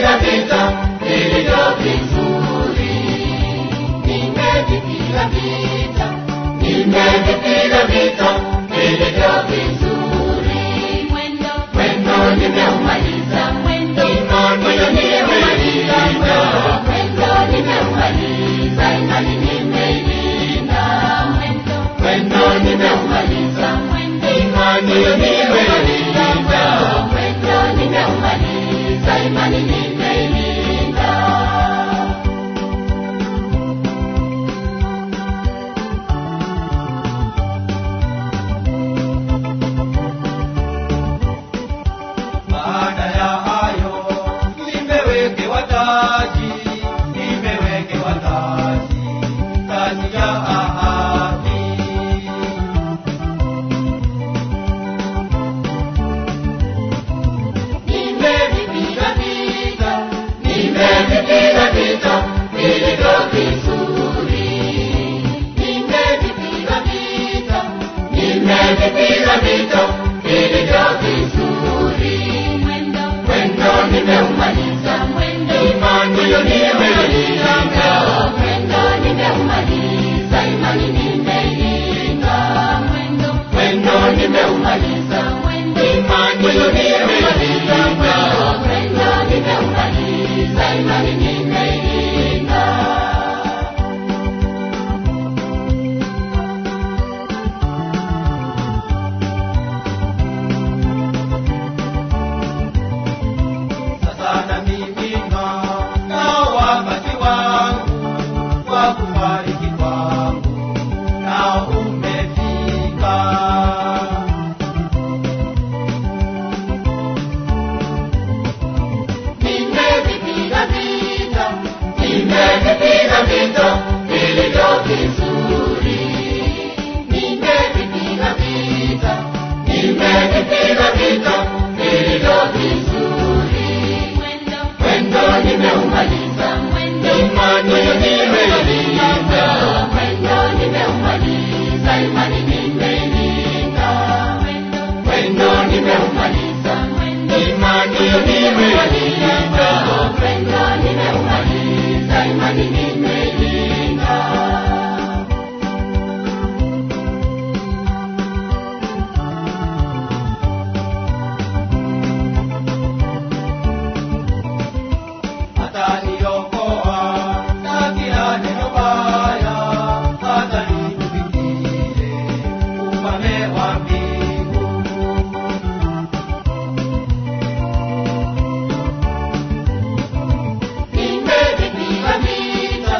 Nimevipiga vita vilivyo vizuri, nimevipiga vita, nimevipiga vita vilivyo vizuri. Mwendo, Mwendo nimeumaliza, mwendo, imani nimeilinda, mwendo nimeumaliza, imani nimeilinda. Mwendo, mwendo nimeumaliza, mwendo, imani nimeilinda. mwendo nimeumaliza, imani nimeilinda. Baada ya hayo nimewekewa taji, nimewekewa taji, taji ya ahadi. Nimevipiga vita, nimevipiga vita vilivyo vizuri. Nimevipiga vita, nimevipiga vita vilivyo vizuri. Mwendo, Mwendo nimeumaliza, mwendo, imani nimeilinda, mwendo nimeumaliza, imani nimeilinda. Mwendo, mwendo nimeumaliza, mwendo, imani nimeilinda. mwendo nimeumaliza, imani nimeilinda. Sasa namiminwa na wakati wangu wa kufariki kwangu nao umefika. Nimevipiga vita, nimevipiga vita vilivyo vizuri. Nimevipiga vita, nimevipiga vita vilivyo vizuri. Mwendo, Mwendo nimeumaliza, mwendo, imani nimeilinda, mwendo nimeumaliza, imani nimeilinda. Mwendo, mwendo nimeumaliza, mwendo, imani nimeilinda. mwendo nimeumaliza, imani nimeilinda. Ataniokoa na kila neno baya, hata nitufikie ufalme wa mbingu. Nimevipiga vita,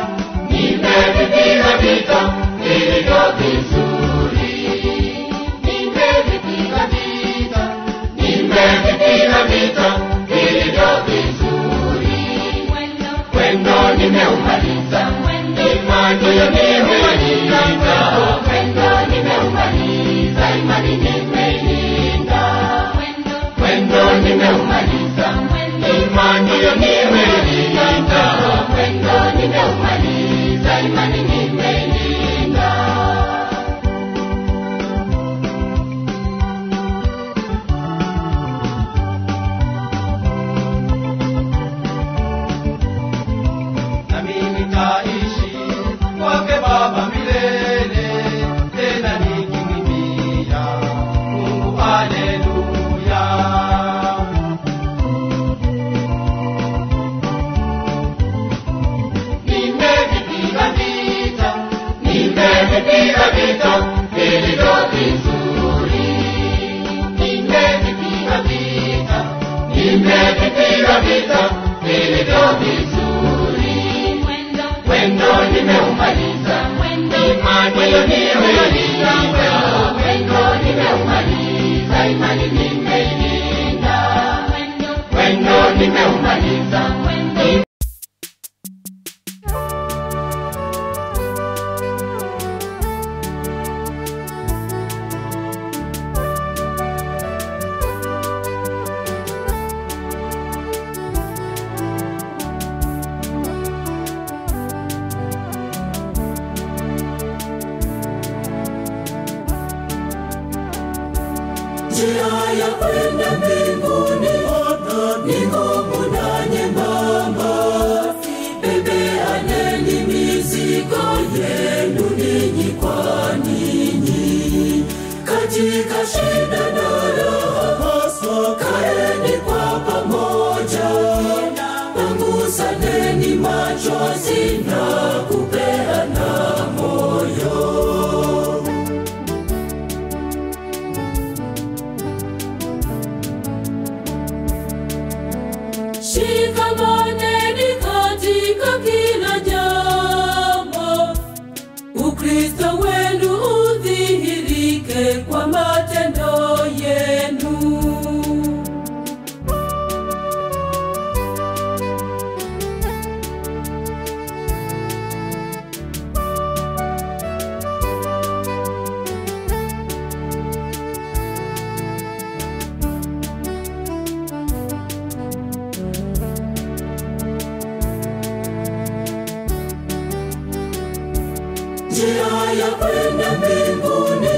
nimevipiga vita vilivyo vizuri. Nimevipiga vita, nimevipiga vita vilivyo vizuri. Mwendo, Mwendo nimeumaliza, mwendo, imani nimeilinda, mwendo nimeumaliza, imani nimeilinda. Mwendo, mwendo nimeumaliza, mwendo, imani nimeilinda. mwendo nimeumaliza, imani nimeilinda. Nami nitaishi kwake Baba milele, tena nikimwimbia Mungu haleluya. Nimevipiga vita, nimevipiga vita vilivyo vizuri. Nimevipiga vita, nimevipiga vita vilivyo vizuri. Mwendo, Mwendo nimeumaliza, mwendo, imani nimeilinda, mwendo nimeumaliza, imani nimeilinda. Mwendo, mwendo nimeumaliza, mwendo, Njia ya kwenda mbinguni ni ngumu na nyembamba. Katika shida na raha, kaeni kwa pamoja, pangusaneni machozi na kupeana moyo. Shikamaneni katika kila jambo, Ukristo wenu udhihirike kwa matendo yenu. Njia ya kwenda mbinguni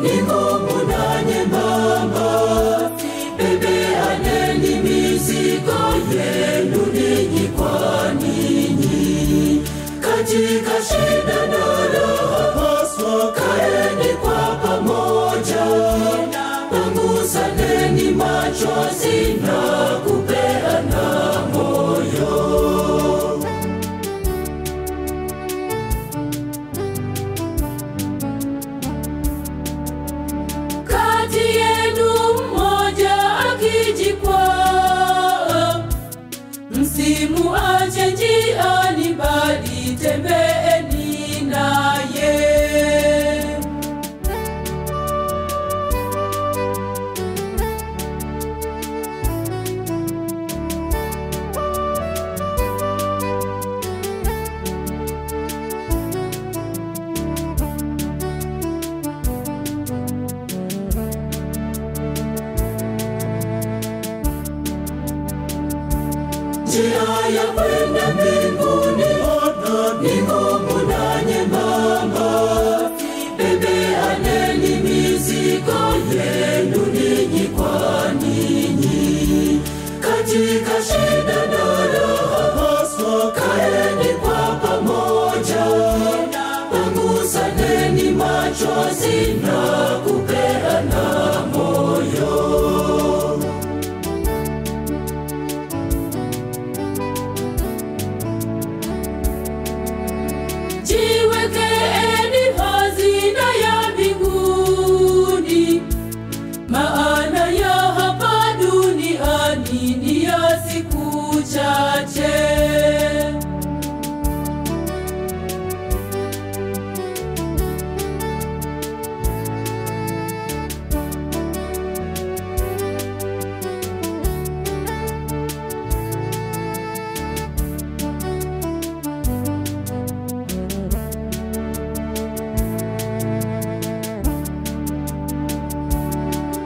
ni ngumu na nyembamba, bebeaneni mizigo yenu ninyi kwa ninyi. Katika shida na raha, kaeni kwa pamoja, pangusaneni machozi na kupeana moyo. Kati yenu mmoja akijikwaa, msimuache njiani, bali tembeeni naye. Njia ya kwenda mbinguni ni ngumu na nyembamba, bebeaneni mizigo yenu ninyi kwa ninyi. Katika shida na raha, kaeni kwa pamoja, pangusaneni machozi na kupeana moyo. Jiwekeeni hazina ya mbinguni, maana ya hapa duniani ni ya siku chache.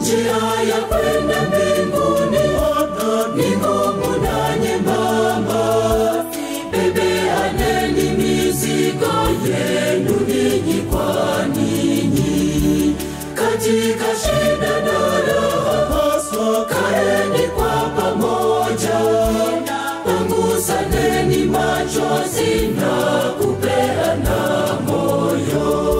Njia ya kwenda mbinguni ni ngumu na nyembamba, bebeaneni mizigo yenu ninyi kwa ninyi. Katika shida na raha, kaeni kwa pamoja, pangusaneni machozi na kupeana moyo.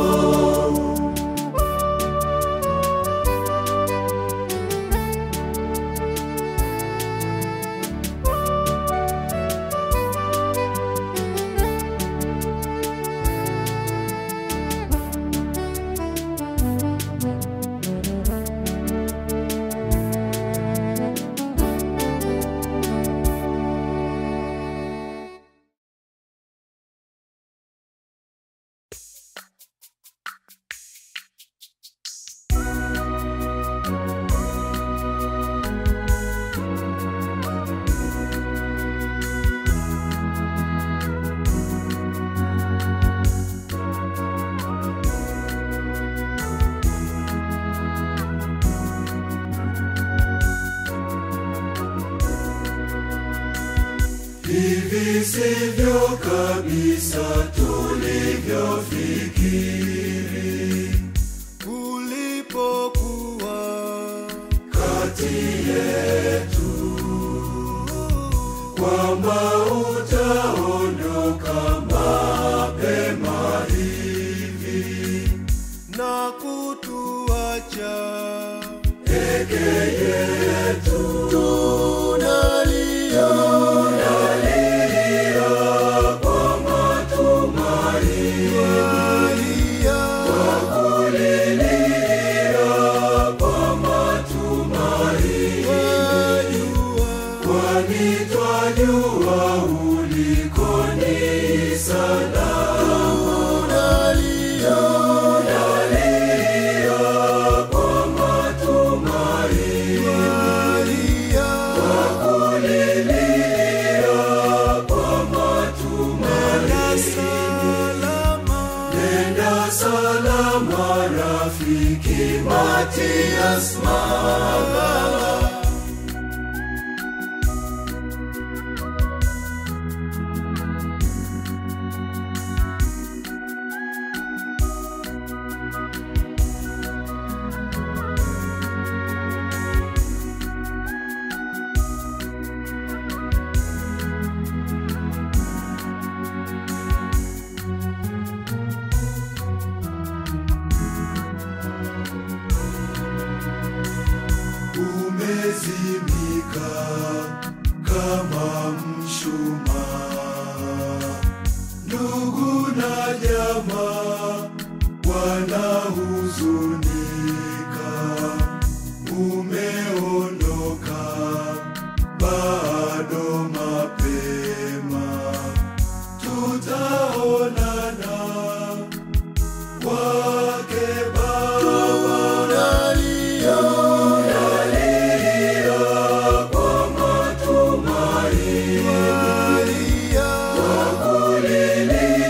Hivi sivyo kabisa tulivyofikiri ulipokuwa kati yetu, kwamba utaondoka mapema hivi na kutuacha. Peke yetu Tunalia, tunalia kwa matumaini, tunalia, twakulilia kwa matumaini, twajua, kwani twajua uliko ni salama. Tunalia, Tunalia kwa matumaini, tunalia, twakulilia kwa matumaini. nenda salama, Nenda salama rafiki Matias Magala. Umezimika kama mshumaa, ndugu na jamaa wanahuzunika. Umeondoka bado mapema, tutaonana kwake Baba. Tunalia, Tunalia kwa matumaini, tunalia, twakulilia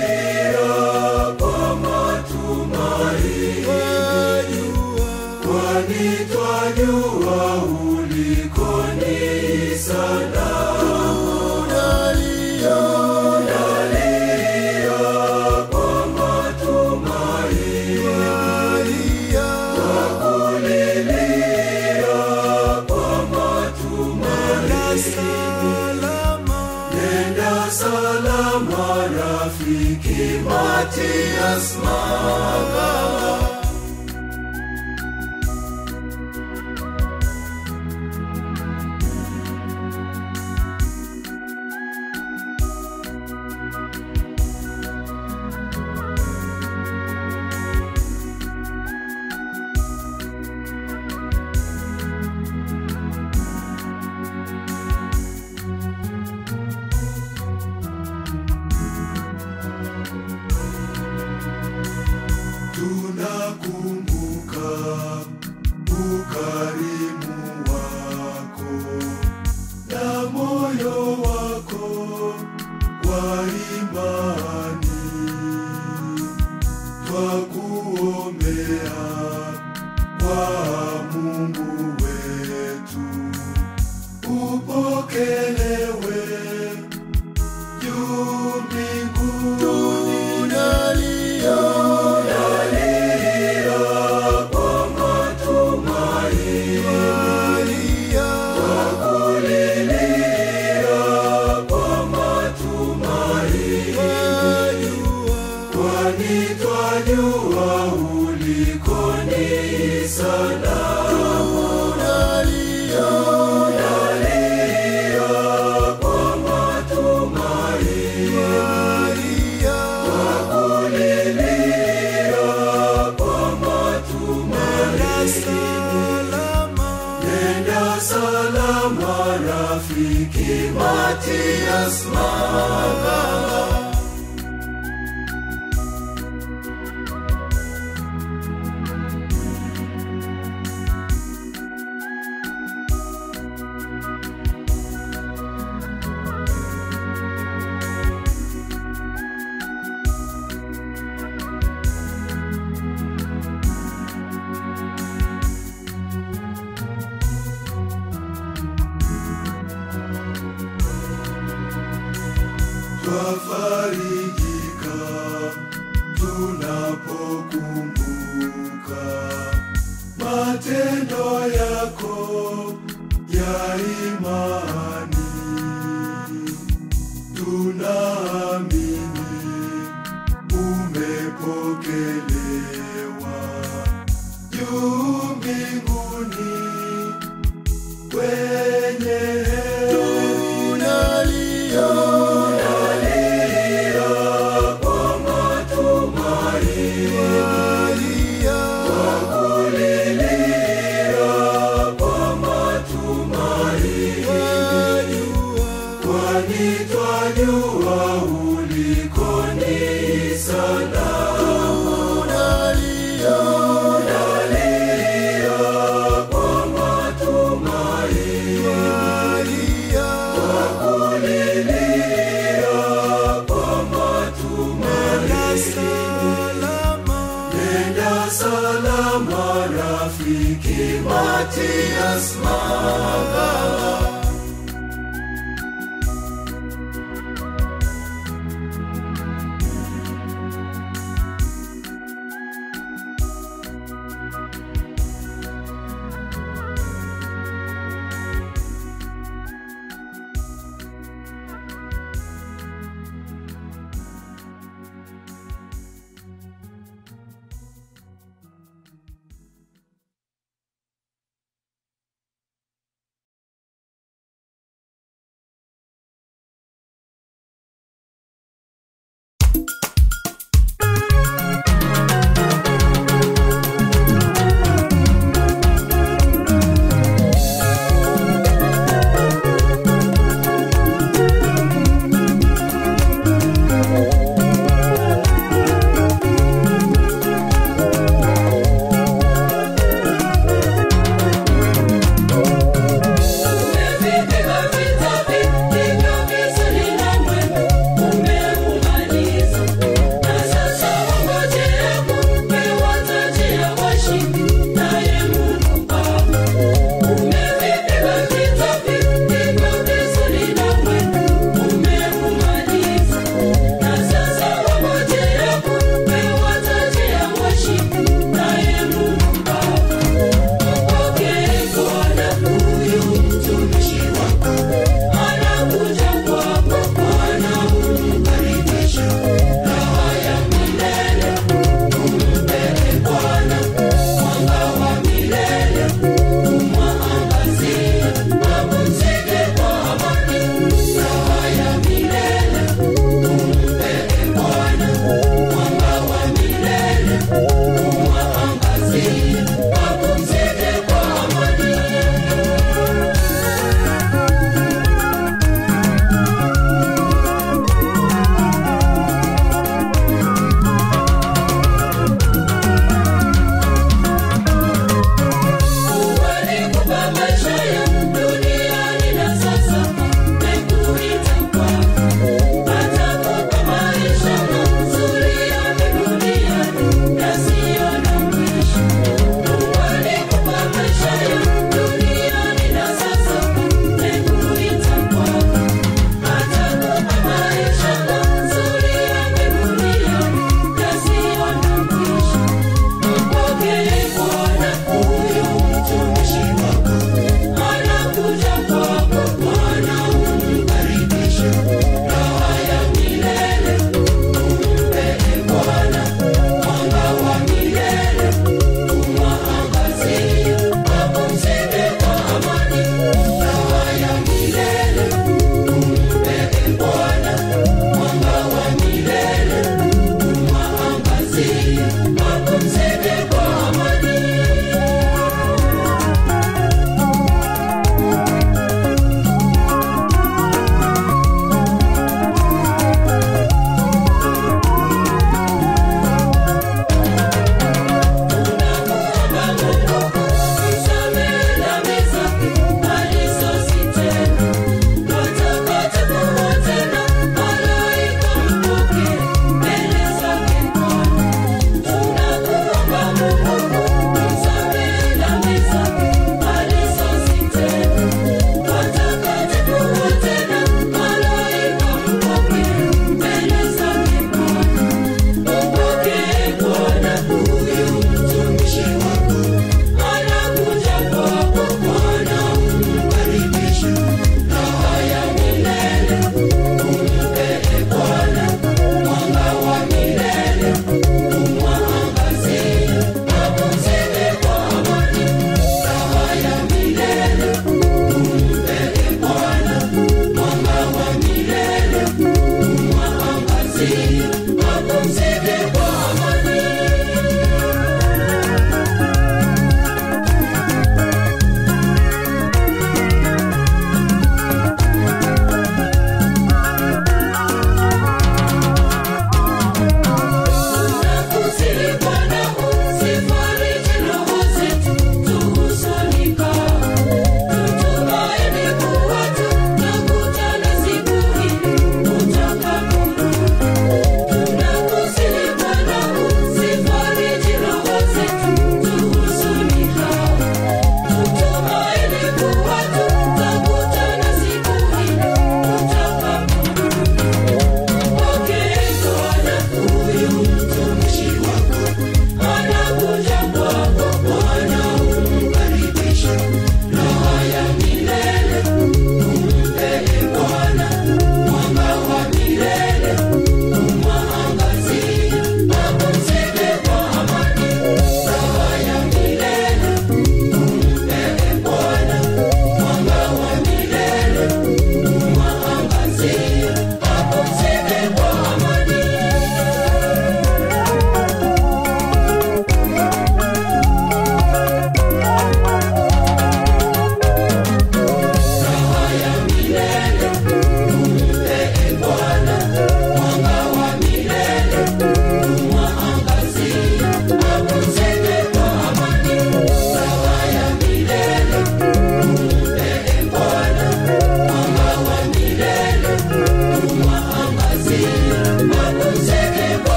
kwa matumaini, twajua, kwani twajua uliko ni salama. Tunalia, Tunalia kwa matumaini, tunalia, twakulilia kwa matumaini. nenda salama, Nenda salama rafiki Matias Magala. Tunakumbuka ukarimu wako na moyo wako wa imani, twakuombea kwa Mungu wetu, upokelewe juu mbinguni. Tunalia, Tunalia kwa matumaini, tunalia, twakulilia kwa matumaini, twajua, kwani twajua uliko ni salama. Tunalia, Tunalia kwa matumaini, tunalia, twakulilia kwa matumaini. nenda salama, Nenda salama rafiki Matias Magala. Twafarijika tunapokumbuka matendo yako ya imani. Tunaamini umepokelewa juu. mwenye heri. Tunalia, Tunalia kwa matumaini, twalia, twakulilia kwa matumaini, twajua, kwani twajua uliko ni salama. tunalia, Tunalia kwa matumaini, twalia, twakulilia kwa matumaini. nenda salama, Nenda salama rafiki Matias Magala.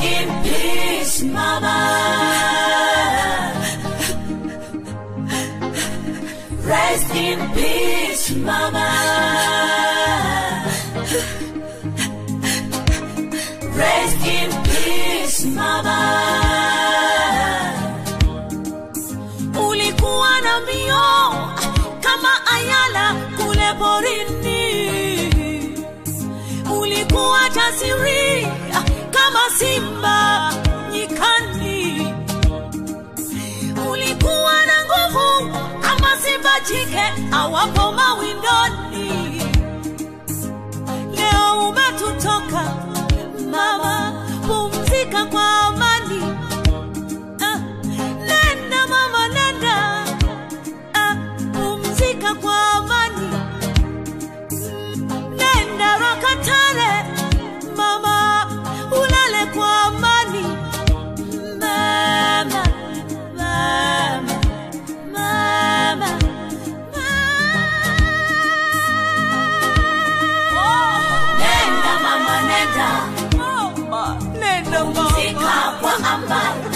Rest in peace, mama. Rest in peace, mama. Rest in peace, mama. Ulikuwa na mbio kama ayala kule porini, ulikuwa jasiri kama simba nyikani, ulikuwa na nguvu kama simba jike awapo mawindoni. Leo umetutoka mama, pumzika kwa amani. Ah, nenda mama, nenda. Ah, pumzika kwa amani. Nenda Rakatare mama, ulale kwa amani. Mama, mama, mama, mama. Nenda mama, nenda. Mama, nenda Pumzika mama. kwa amani.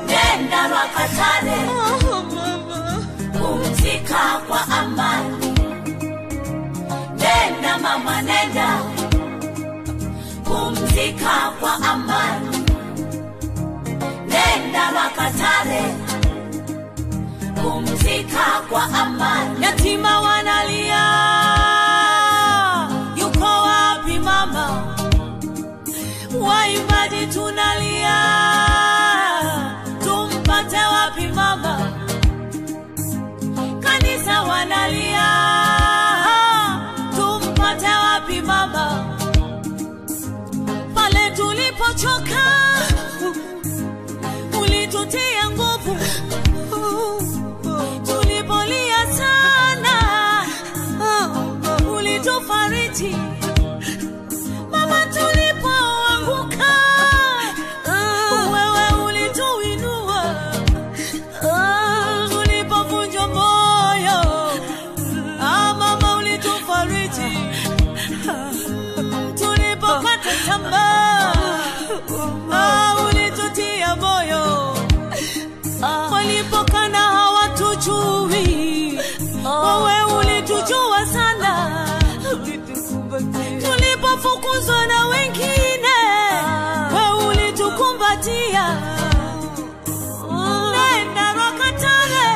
Nenda Rakatare, Oh, mama. pumzika kwa amani. Nenda mama, nenda, pumzika kwa amani. Nenda Makatare, pumzika kwa amani. Yatima wanalia, yuko wapi mama? Waimbaji tunalia, tumpate wapi mama? Kanisa wanalia, tumpate wapi mama? Pale tulipochoka ulitutia nguvu, tulipolia sana ulitufariji mama, tulipoanguka wewe ulituinua, tulipovunjwa moyo ah, mama ulitufariji, tulipokata tamaa ah, ulitutia moyo, walipokana hawatujui, wewe ulitujua sana, tulipofukuzwa na wengine, wewe ulitukumbatia. Nenda Rakatare,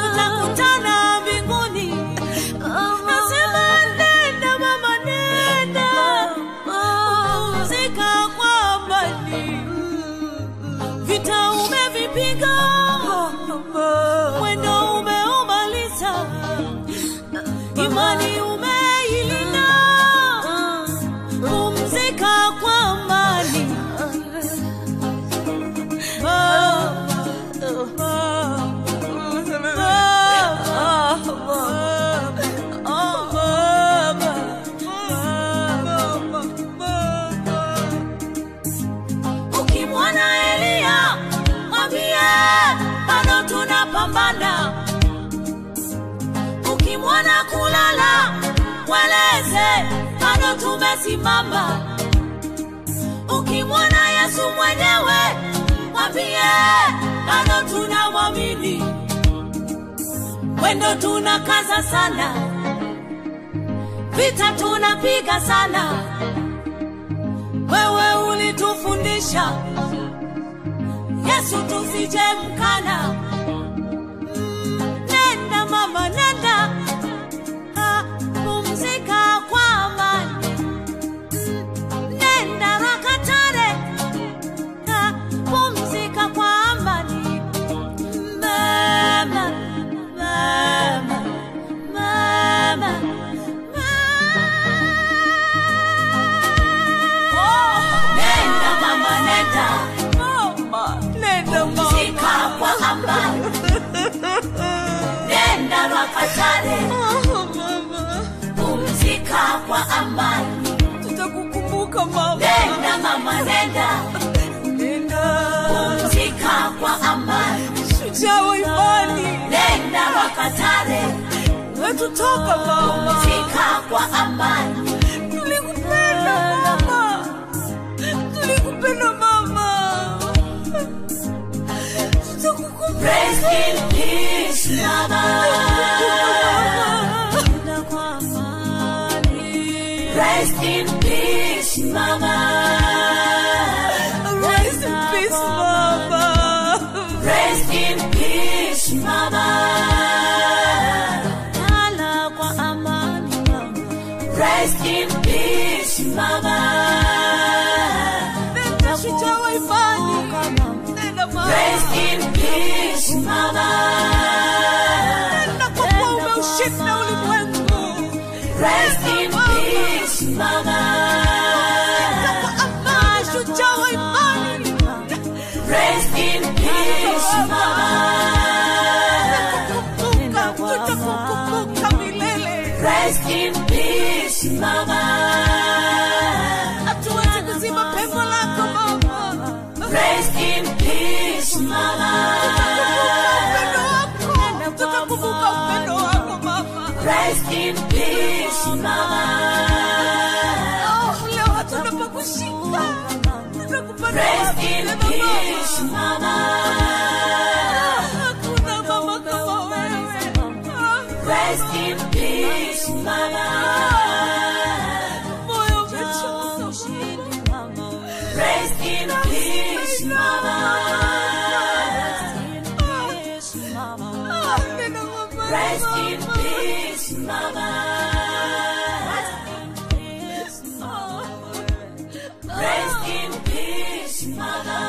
tutakutana mbinguni. Nasema nenda mama, nenda, pumzika kwa amani. Vita umevipiga, mwendo umeumaliza, imani umeilinda, pumzika kwa amani. Ukimwona Eliya mwambie bado tunapambana. Ukimwona kulala mweleze bado tumesimama. Ukimwona Yesu mwenyewe mwambie bado tunamwamini. Mwendo tunakaza sana, vita tunapiga sana. Wewe ulitufundisha Yesu tusije mkana. Nenda mama, nenda, ah, pumzika kwa amani. Nenda Rakatare, ah, pumzika kwa amani. Mama, mama, mama, mama. Nenda mama, nenda, Mama, nenda pumzika mama. kwa amani. Nenda Rakatare, Oh, mama. pumzika kwa amani. Tutakukumbuka mama. Nenda mama, nenda, Nenda. pumzika kwa amani. Shujaa wa imani. Nenda Rakatare, Wetutoka mama. pumzika kwa amani. Tulikupenda mama. in peace, mama. Rest in peace, mama. Rest in peace, mama. Rest in peace, mama. Lala kwa amani, mama. Rest in peace, mama. Nenda shujaa wa imani. Nenda mama. Rest in peace, mama. Nenda kwa kuwa umeushinda ulimwengu. Rest in peace, mama. Nenda kwa amani, shujaa wa imani. Rest in peace, mama. Tutakukumbuka, tutakukumbuka milele. Rest in peace, mama. Hatuwezi kuzima pengo lako mama. Rest in peace, mama. Tutakumbuka upendo wako. Tutakumbuka upendo wako mama. Rest in peace, mama. Oh, leo hatuna pa kushika. Tutakupata Rest wapi in tena peace, mama? mama. Hakuna mama kama wewe. Ah, Rest in peace, mama. Moyo umechoka mama. Rest in peace, mama. Ah, nenda mama. Rest in peace, mama. Rest in peace, mama.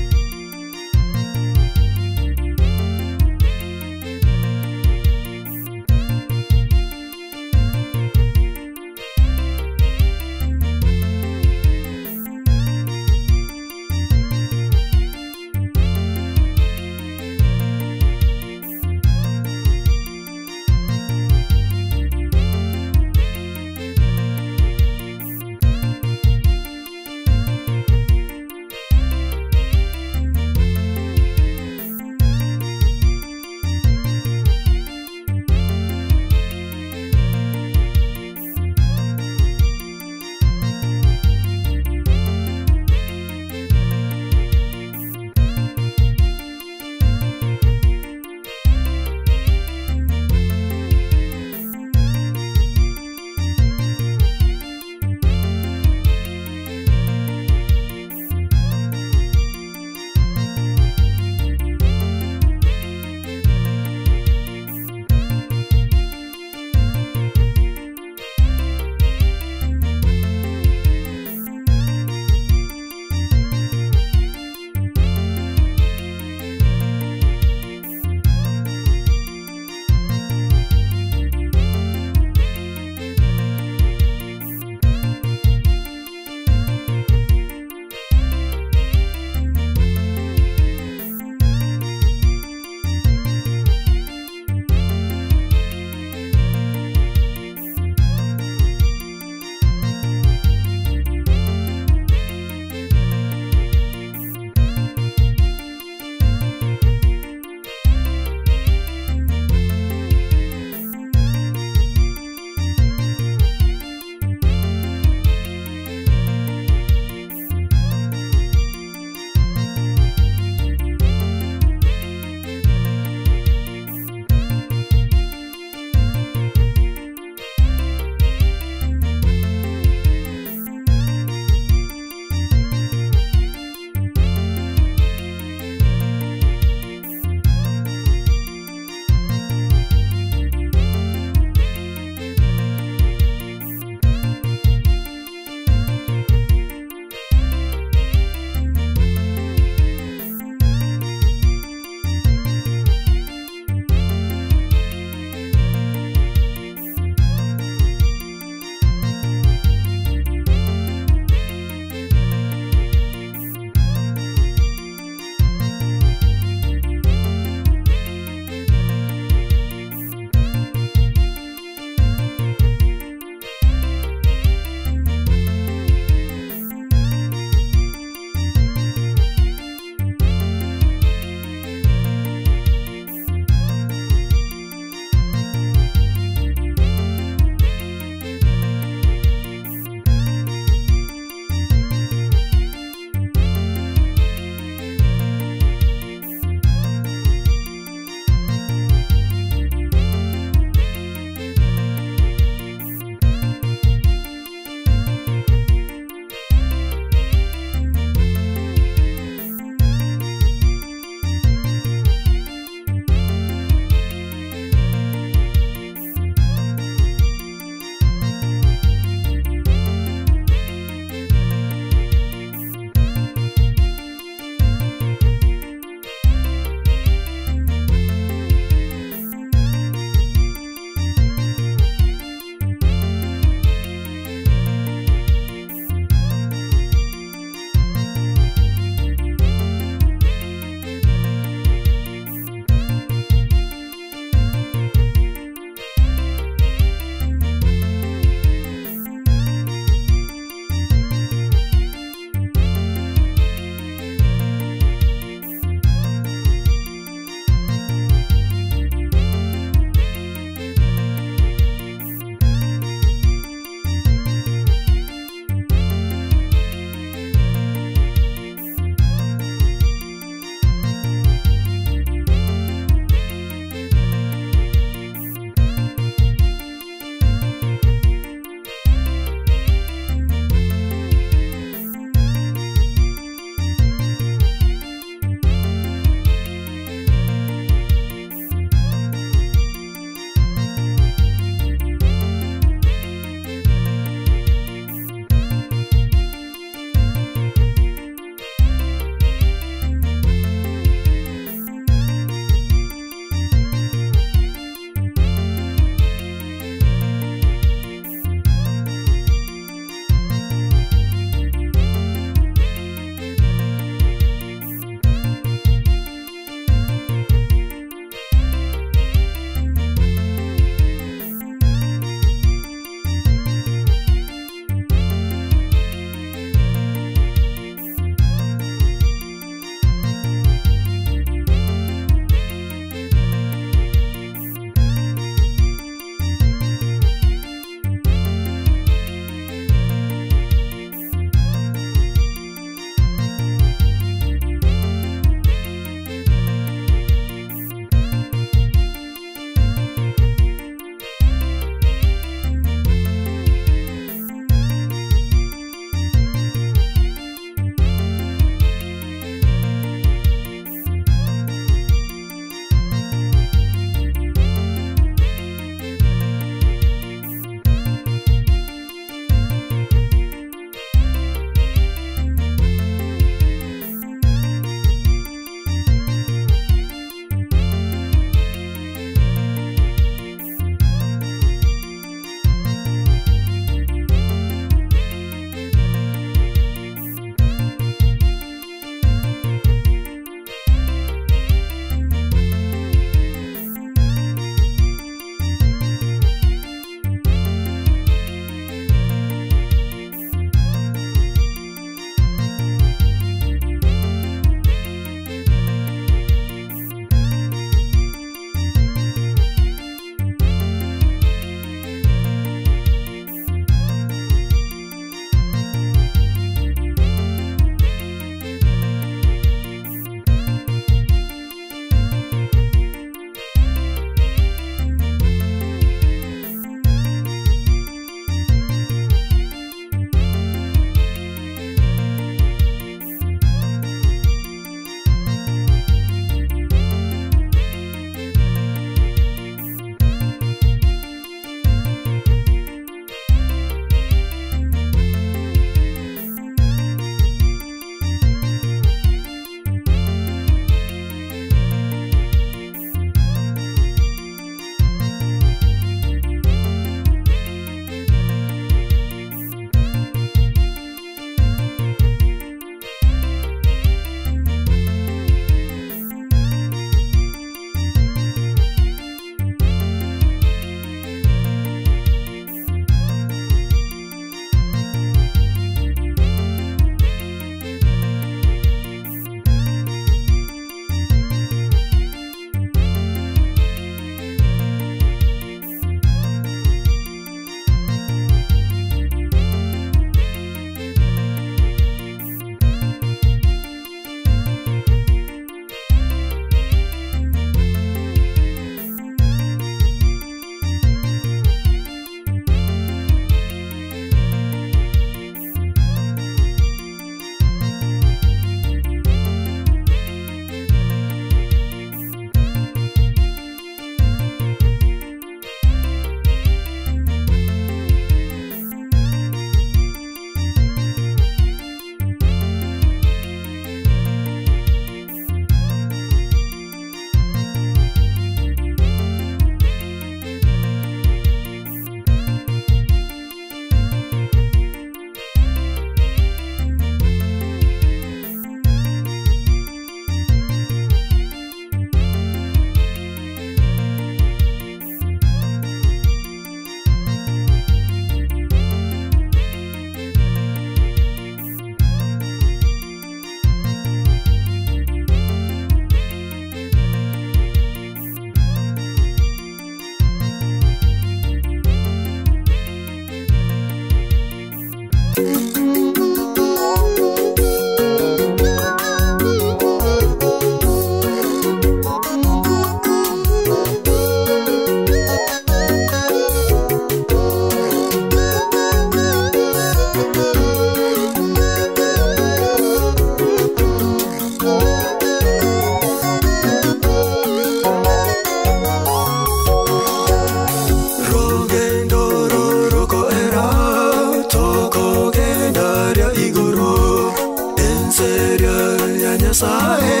Enseria ya Nyasaye,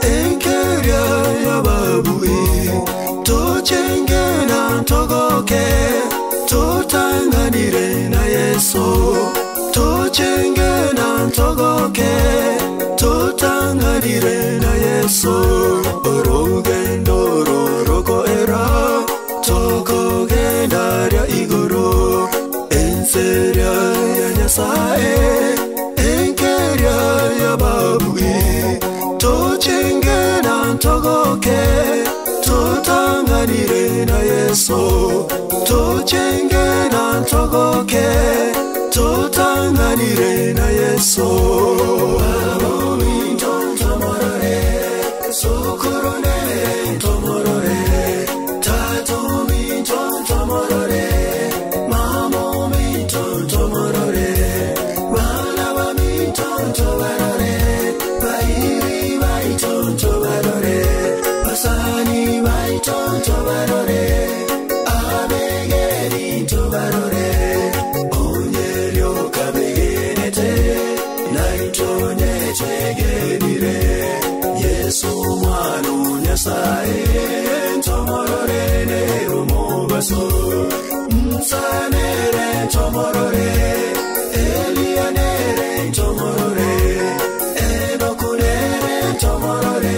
enkeria ya babui. Tochenge na ntogoke, totanganire na Yesu. Tochenge na ntogoke, totanganire na Yesu. Orugendo rorokoera, tokogenda ria igoro. Enseria ya Nyasaye, enkeria ya babui. Tochenge na ntogoke, totanganire na Yesu. Tochenge na ntogoke, totanganire na Yesu. Yesu mwana Nyasaye, ntomorore nerumobaso. Msanere ntomorore, Elianere ntomorore, Enokunere ntomorore,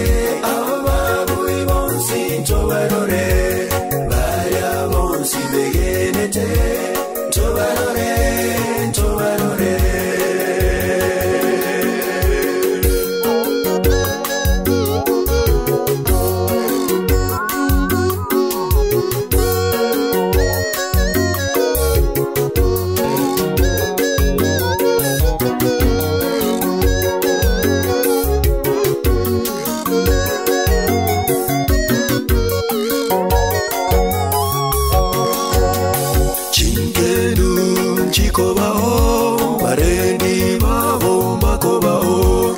Ababui bonsi ntobarore, Baria bonsi begenete, ntobarore, ntobarore. Chinkenu chikobao, barendi babo makobao,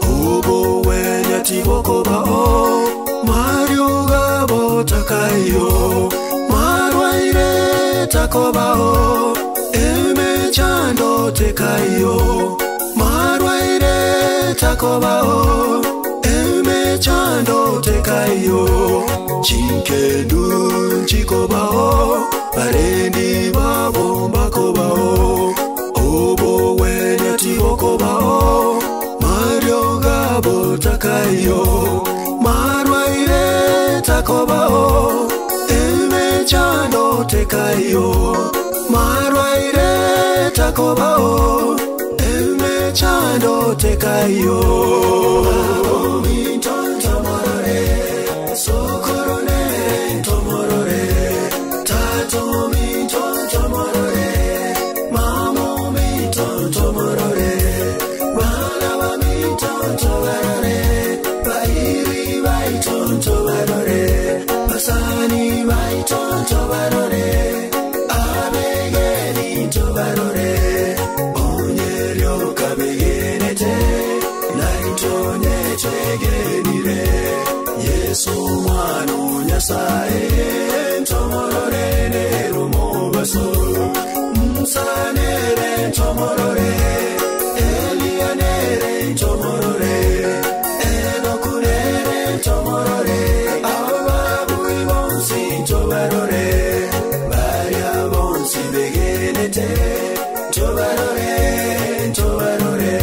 obo wenya tibokobao, Mario gabo takayo, marwaire takobao, emechando tekayo, marwaire takobao, emechando tekayo, Chinkenu chikobao, barendi babo makobao, obo wenya tibokobao, Mario gabo takayo, marwaire takobao, emechando tekayo, marwaire takobao, emechando tekayo. Yesu mwana Nyasaye, ntomorore nerumobaso. Msanere ntomorore, Elianere ntomorore, Enokunere ntomorore, Ababui bonsi ntobarore, Baria bonsi begenete, ntobarore, ntobarore.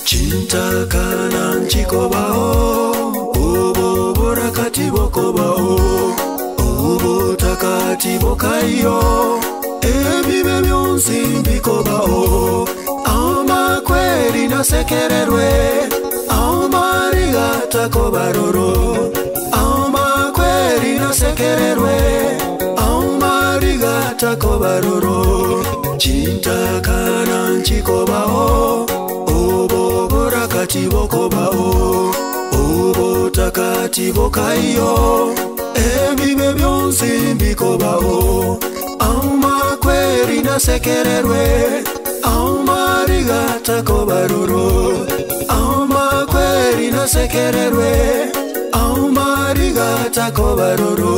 Chintakana nchikobao, obo borakati bokobao, obo takati bokayo, ebibe byonsi bikobao, amakweri nasekererwe, amariga takobaroro, amakweri nasekererwe, amariga takobaroro, chintakana nchikobao, obo borakati bokobao, obo takati Bokati bokaiyo ebibe byonsi mbikobaho amakweri nasekererwe amarigatakobaroro amakweri nasekererwe amarigatakobaroro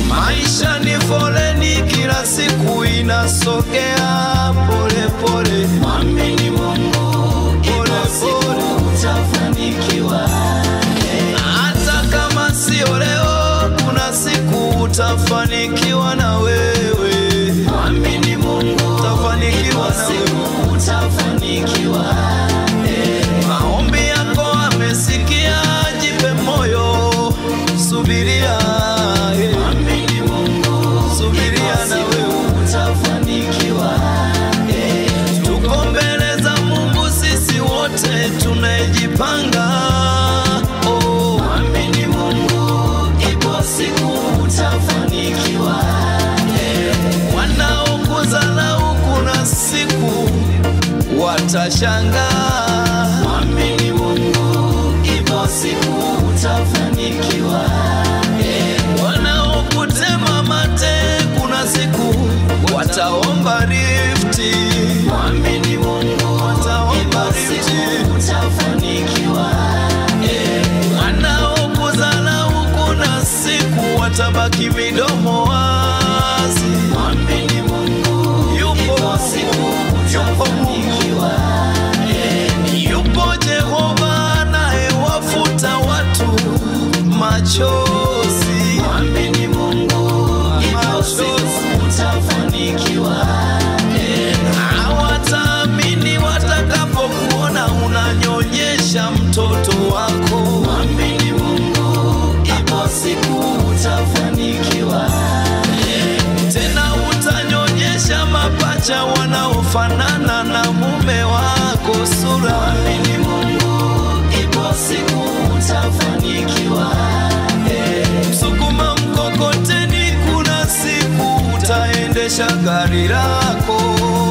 Maisha ni foleni, kila siku inasogea pole pole. Mwamini Mungu, Pole pole. utafanikiwa. Hata kama sio leo, kuna siku utafanikiwa na wewe. Mwamini Mungu, Utafanikiwa na wewe. utafanikiwa. Maombi yako amesikia, jipe moyo, subiria. eh. Mwamini Mungu, Subiria na wewe. utafanikiwa. Tuko mbele za Mungu sisi wote tunajipanga. Oh. Mwamini Mungu, ipo siku utafanikiwa. Wanaokudharau kuna siku watashangaa. Mwamini Mungu, ipo siku utafanikiwa. Wanaokutema mate kuna siku wataomba rifti. Mwamini Mungu, Wataomba ipo rifti. siku utafanikiwa. Wanaokudharau kuna siku watabaki midomo wazi. Mwamini Mungu, Yupo ipo siku yupo Mungu. utafanikiwa. Yupo Jehova anayewafuta watu machozi. Mwamini Mungu, ipo siku utafanikiwa. wanaofanana na mume wako sura. Mwamini Mungu, ipo siku utafanikiwa. Msukuma mkokoteni, kuna siku utaendesha gari lako.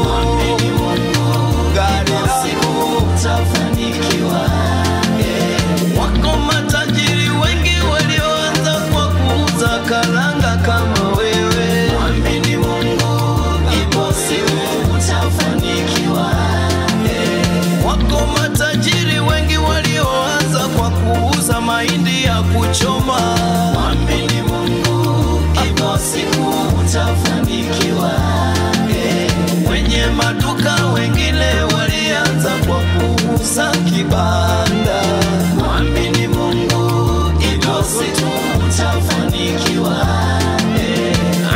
Mwamini Mungu, Gari ipo siku lako. utafanikiwa. Wako matajiri wengi walioanza kwa kuuza karanga kama wewe. Mwamini Mungu, ipo siku utafanikiwa. Wako matajiri wengi walioanza kwa kuuza mahindi ya kuchoma. Mwamini Mungu, ipo siku utafanikiwa. Wenye maduka wengine walianza kwa kuuza kibanda. Mwamini Mungu, ipo siku utafanikiwa.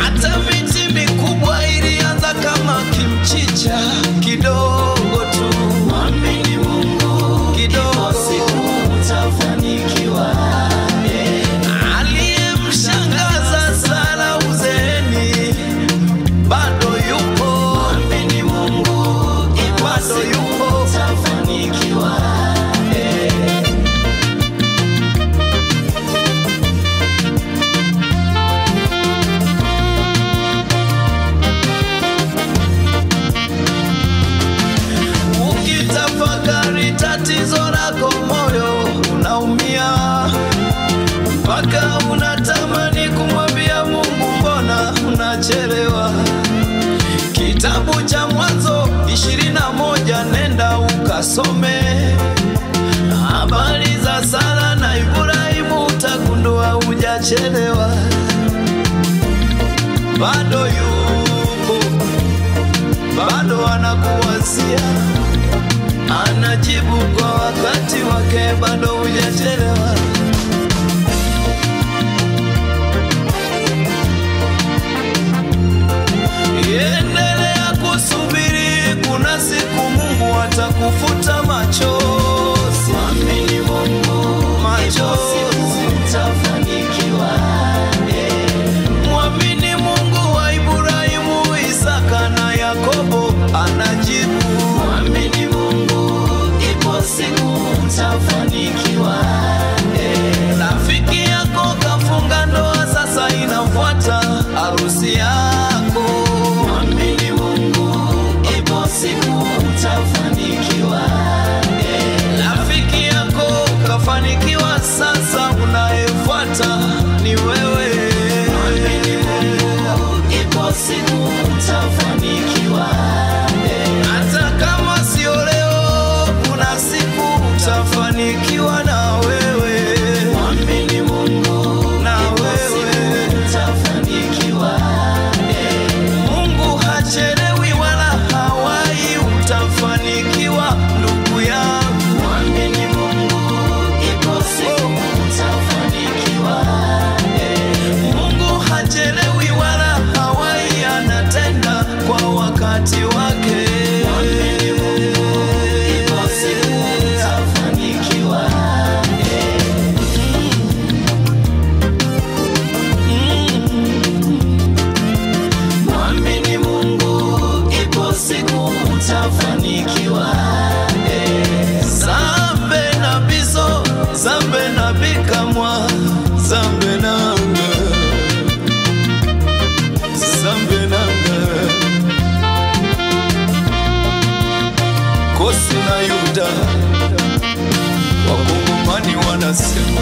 Hata miti mikubwa ilianza kama kimchicha kidogo tu, Mwamini Mungu, ipo kidogo. siku utafanikiwa. Aliyemshangaza Sara uzeeni bado yupo, Mwamini Mungu, ipo bado siku yupo. utafanikiwa. Ukitafakari tatizo lako, moyo unaumia mpaka unatamani kumwambia Mungu, mbona unachelewa? Kitabu cha Mwanzo 21 nenda ukasome habari za Sara na Ibrahimu, utagundua hujachelewa, bado yupo, bado anakuwazia anajibu kwa wakati wake, bado hujachelewa. Endelea kusubiri, kuna siku Mungu atakufuta machozi, Mwamini Mungu, ipo siku machozi. utafanikiwa. Mwamini Mungu wa Ibrahimu, Isaka na Yakobo, anajibu. Mwamini Mungu, ipo siku utafanikiwa. Rafiki yako kafunga ndoa, sasa inafuata harusi yako. Mwamini Mungu, ipo siku utafanikiwa. Rafiki yako kafanikiwa, sasa unayefuata ni wewe. Mwamini Mungu, ipo siku utafanikiwa. Hata kama sio leo, kuna siku utafanikiwa na wewe, Mwamini Mungu, na ipo siku wewe. utafanikiwa. Mungu hachelewi wala hawai, utafanikiwa ndugu yangu. Mwamini Mungu, ipo siku utafanikiwa. Mungu hachelewi wala hawai, anatenda kwa wakati wake. Mwamini Mungu, ipo siku utafanikiwa. Mwamini Mungu, ipo siku utafanikiwa. Zambe na biso, zambe na bikamwa, zambe nanga, zambe nanga. Kosi na Yuda, wakongomani wanasema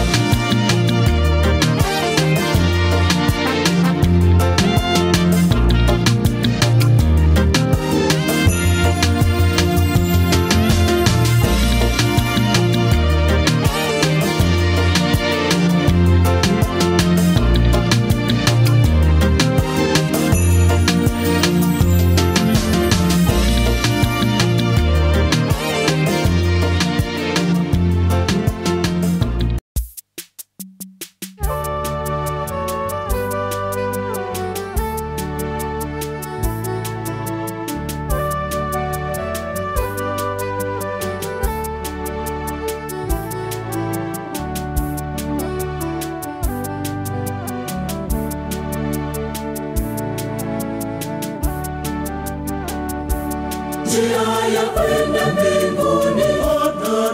Njia ya kwenda mbinguni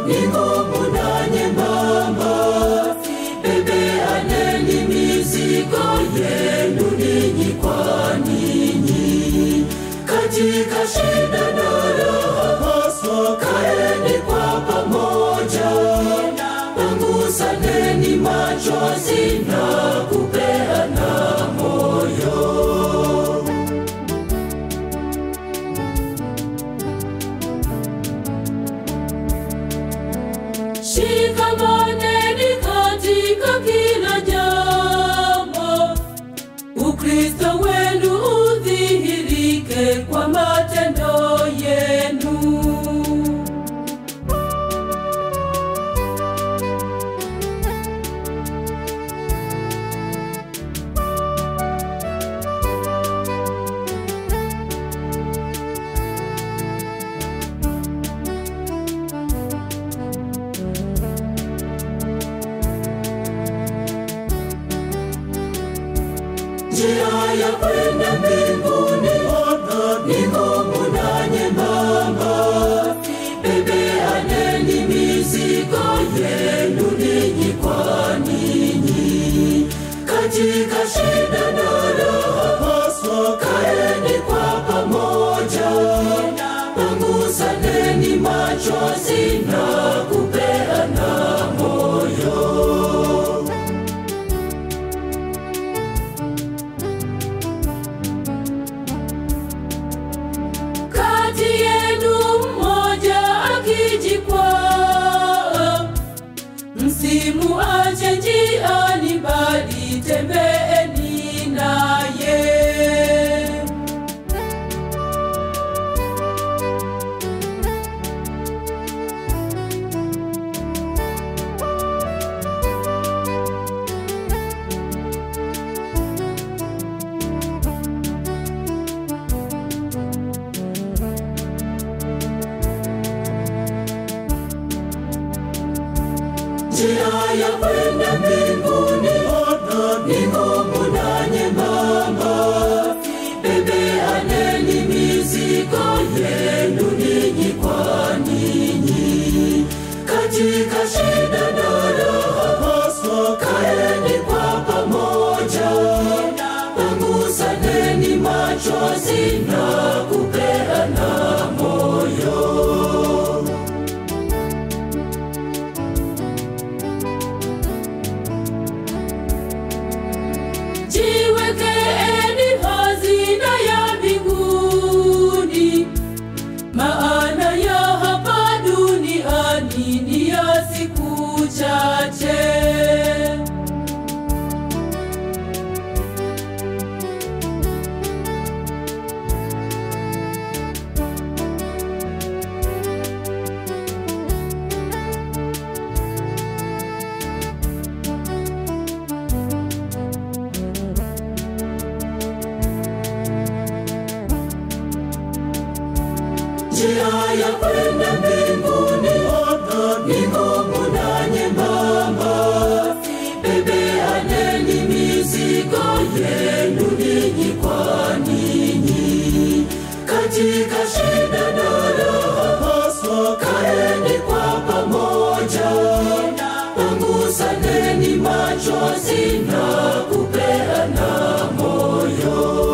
ni ngumu na nyembamba, bebeaneni mizigo yenu ninyi kwa ninyi. Katika shida na raha, kaeni kwa pamoja, pangusaneni machozi na kupeana moyo. Shikamaneni katika kila jambo, Ukristo wenu udhihirike kwa matendo yenu. Njia ya kwenda mbinguni ni ngumu na nyembamba, bebeaneni mizigo yenu ninyi kwa ninyi. Katika shida na raha, kaeni kwa pamoja, pangusaneni machozi na kupeana moyo. Kati yenu mmoja akijikwaa, msimuache njiani, bali tembeeni naye. Njia ya kwenda mbinguni ni ngumu na nyembamba, bebeaneni mizigo yenu ninyi kwa ninyi. Katika shida na raha, kaeni kwa pamoja, pangusaneni machozi na kupeana moyo. Jiwekeeni hazina ya mbinguni, maana ya hapa duniani ni ya siku chache. Njia ya kwenda mbinguni ni ngumu na nyembamba, bebeaneni mizigo yenu ninyi kwa ninyi. Katika shida na raha, kaeni kwa pamoja, pangusaneni machozi na kupeana moyo.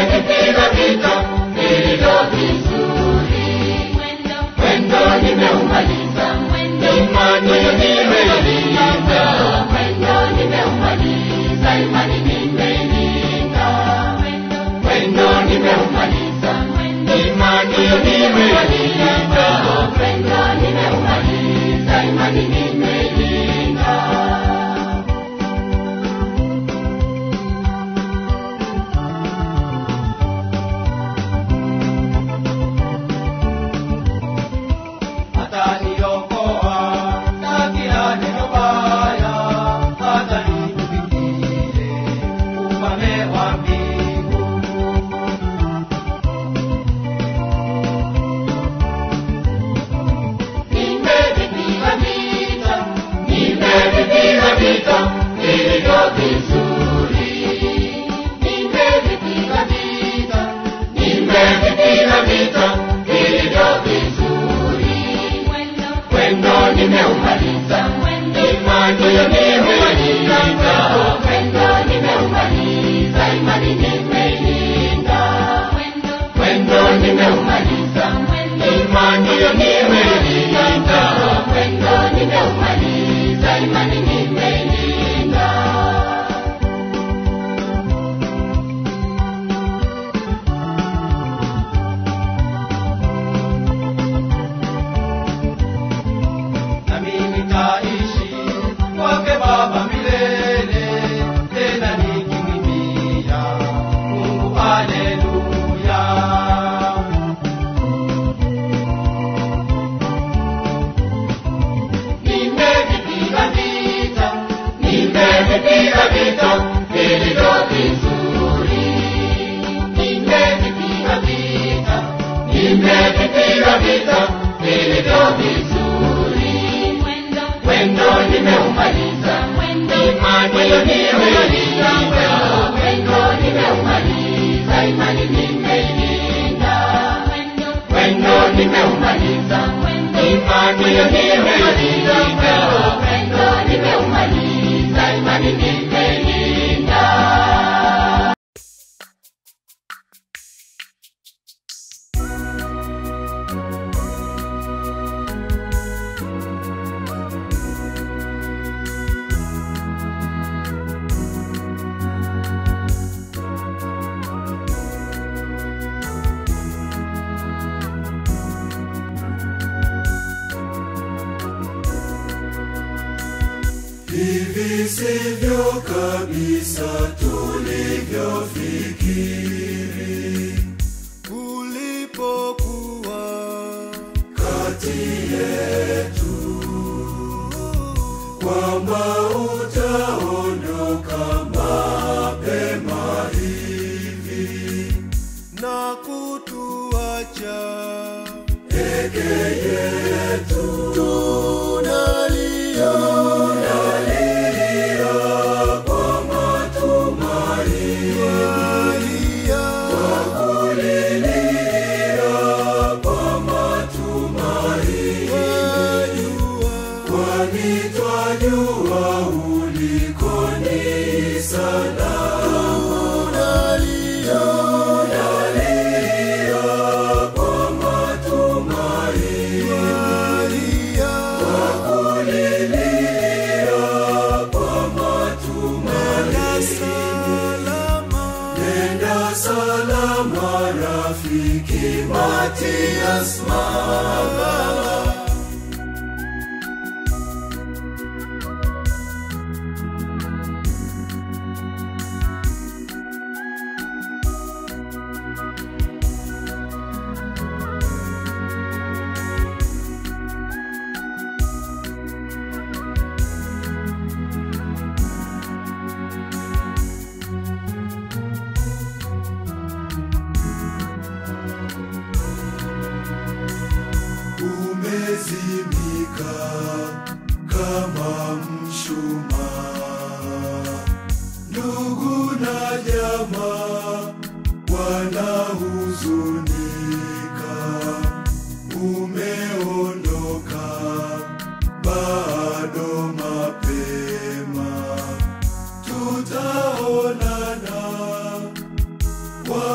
Nimevipiga vita vilivyo vizuri, mwendo nimeumaliza, imani nimeilinda, mwendo nimeumaliza, imani nimeilinda, mwendo nimeumaliza, imani nimeilinda, mwendo nimeumaliza, imani nimeilinda. Ataniokoa na kila neno baya, hata nikufikie ufalme wa mbingu. Nimevipiga vita, nimevipiga vita vilivyo vizuri. Nimevipiga vita, nimevipiga vita vilivyo vizuri. Mwendo nimeumaliza, imani nimeilinda, mwendo nimeumaliza, imani nimeilinda, mwendo nimeumaliza, imani nimeilinda, mwendo nimeumaliza, imani nimeilinda. Nami nitaishi kwake Baba milele, tena nikimwimbia Mungu haleluya. Nimevipiga vita, nimevipiga vita vilivyo vizuri. Nimevipiga vita, nimevipiga vita vilivyo vizuri. Mwendo nimeumaliza, imani nimeilinda, mwendo nimeumaliza, imani nimeilinda, mwendo nimeumaliza, imani nimeilinda, mwendo nimeumaliza, imani nimeilinda. Hivi sivyo kabisa tulivyofikiri ulipokuwa kati yetu, kwamba utaondoka mapema hivi na kutuacha peke yetu. Tunalia, tunalia kwa matumaini, twakulilia kwa matumaini, kwani twajua uliko ni salama. Tunalia, tunalia kwa matumaini, twakulilia kwa matumaini. Nenda salama rafiki Matias Magala. Umezimika kama mshumaa, ndugu na jamaa wanahuzunika. Umeondoka bado mapema, tutaonana kwa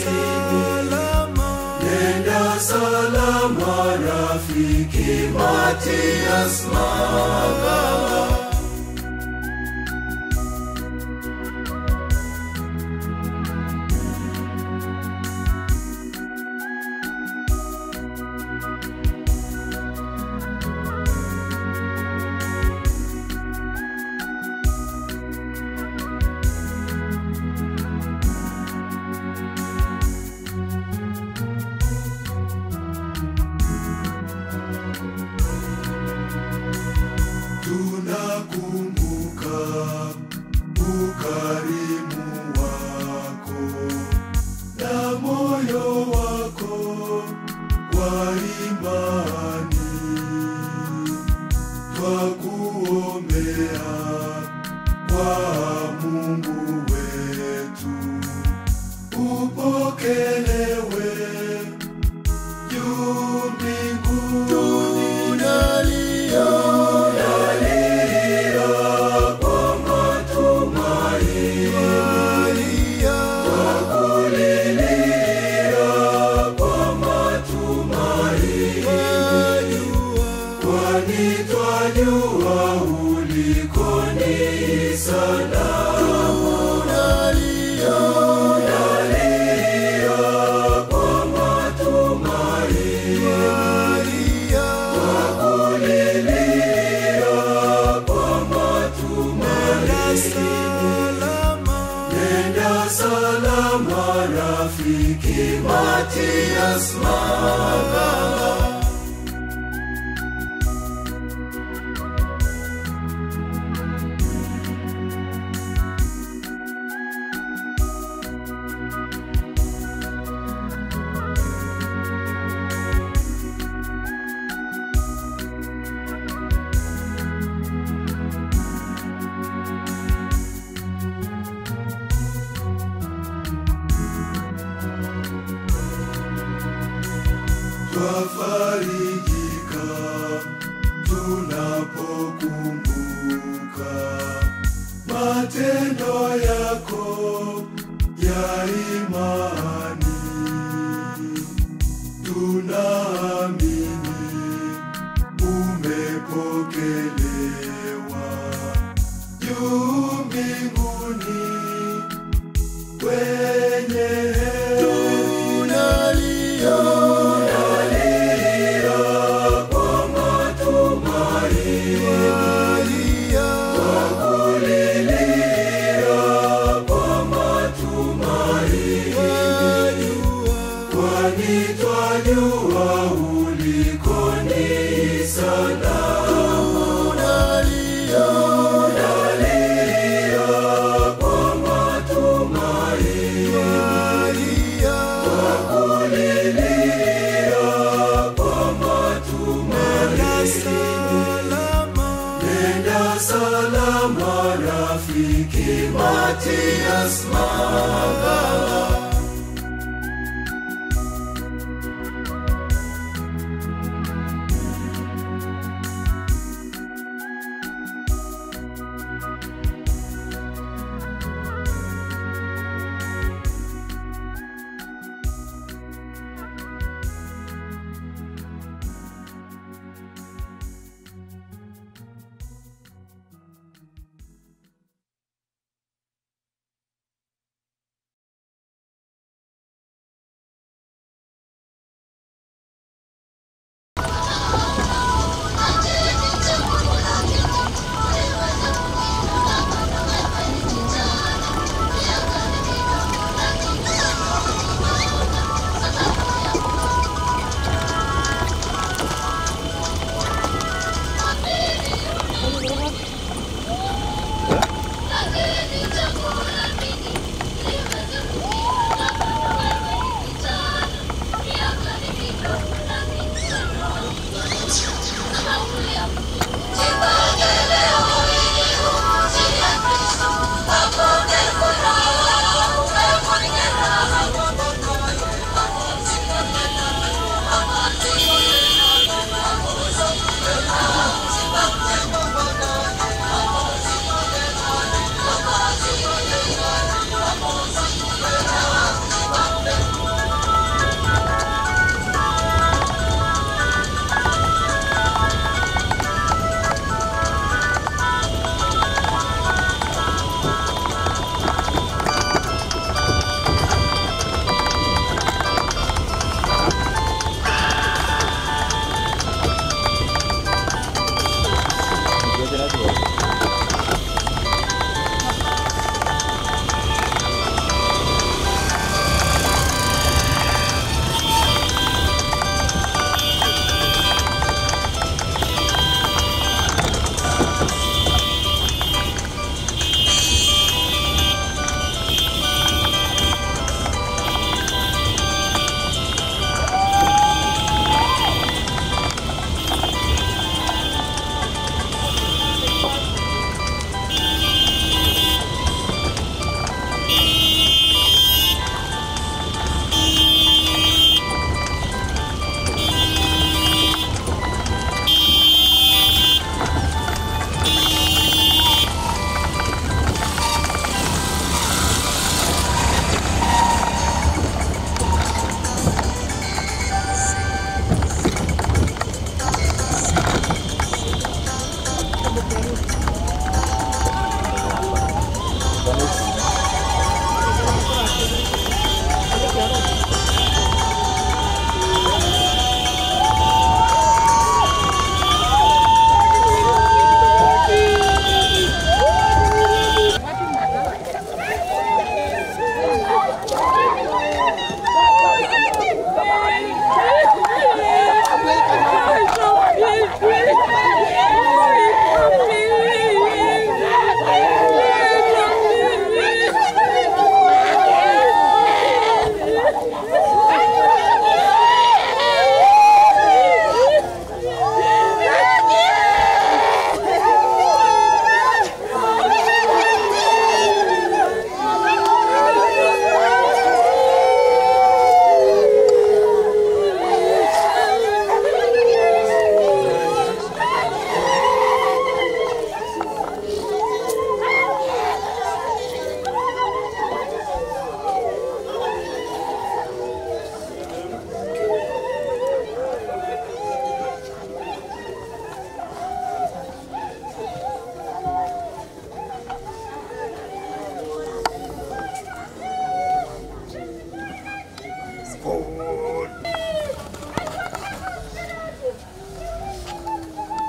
salama, Nenda salama rafiki Matias Maganga. Tunakumbuka ukarimu wako na moyo wako wa imani, twakuombea kwa Mungu wetu, upokelewe juu mbinguni. tunalia, Tunalia kwa matumaini, tunalia, twakulilia kwa matumaini, twajua, kwani twajua uliko ni salama. tunalia, Tunalia kwa matumaini, tunalia, twakulilia kwa matumaini. nenda salama, Nenda salama rafiki Matias Maganga. Twafarijika tunapokumbuka matendo yako ya imani. Tunaamini umepokelewa juu mbinguni kwenye tunalia, Tunalia kwa matumaini, tunalia, twakulilia kwa matumaini, twajua, kwani twajua uliko ni salama. tunalia, Tunalia kwa matumaini, tunalia, twakulilia kwa matumaini. nenda salama, Nenda salama rafiki Matias Maganga.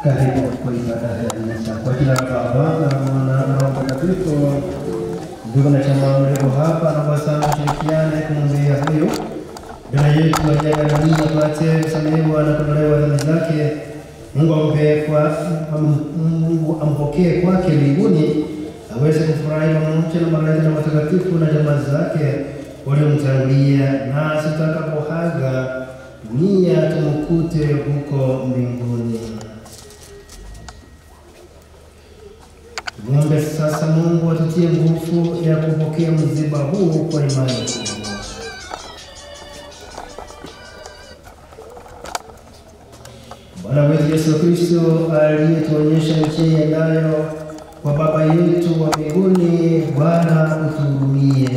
Karibu kwa ibada ya misa. Kwa jina la Baba na la Mwana na Roho Mtakatifu. Ndugu na jamaa mlio hapa, naomba sana mshirikiane kumwombea huyu dada yetu aliyeaga dunia apate kusamehewa na kuondolewa dhambi zake. Mungu ampe kwa Mungu ampokee kwake mbinguni, aweze kufurahi pamoja na malaika na watakatifu na jamaa zake waliomtangulia, nasi tutakapoaga dunia tumkute huko mbinguni. Muombe sasa Mungu atutie nguvu ya kupokea msiba huu kwa imani kubwa. Bwana wetu Yesu Kristo aliyetuonyesha njia iendayo kwa Baba yetu wa mbinguni, Bwana utuhurumie.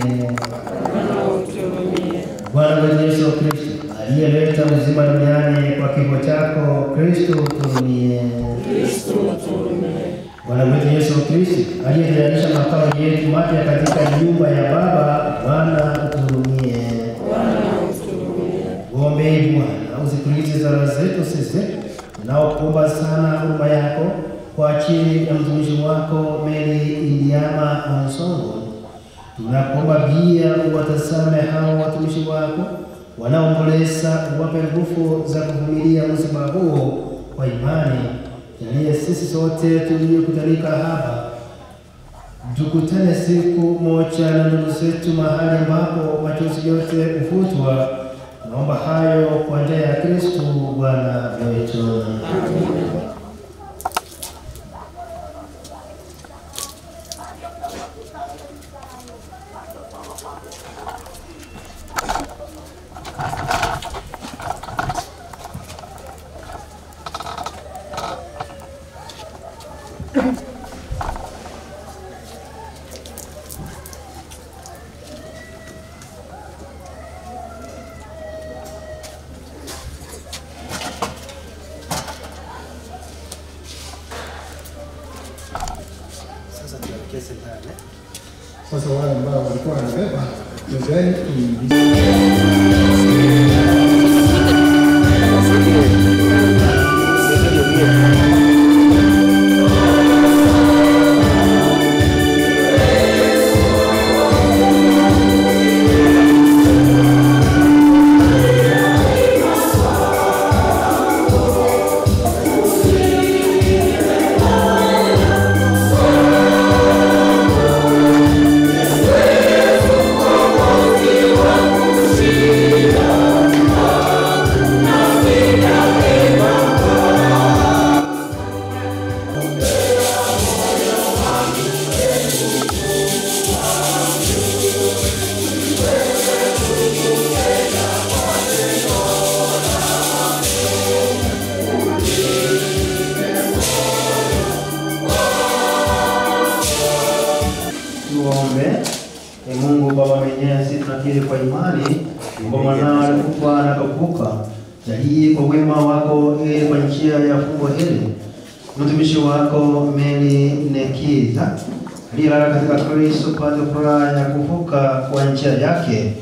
Bwana wetu Yesu Kristo aliyeleta uzima duniani kwa kifo chako, Kristo utuhurumie. Bwana wetu Yesu Kristo aliyetayarisha makao yetu mapya katika nyumba ya Baba, Bwana utuhurumie. Tuombe Bwana, usikilize sala zetu sisi tunaokuomba sana huruma yako kwa ajili ya mtumishi wako Mary Indiama Onsongo. Tunakuomba pia uwatazame hao watumishi wako wanaomboleza, uwape nguvu za kuvumilia msiba huo kwa imani. Jalie sisi sote tuliokutanika hapa tukutane siku moja na ndugu zetu mahali ambapo machozi yote hufutwa. Naomba hayo kwa njia ya Kristo Bwana wetu. Sasa tuelekeze ndani. Sasa wale ambao walikuwa wanabeba mezani tuingize. Tuombe. E Mungu Baba Mwenyezi, tunakiri kwa imani kwamba mwanao alikufa na akafufuka. Jalie kwa wema wako, ili kwa njia ya fumbo hili mtumishi wako Mary Nekiza aliyelala katika Kristo pate furaha ya kufufuka kwa njia yake,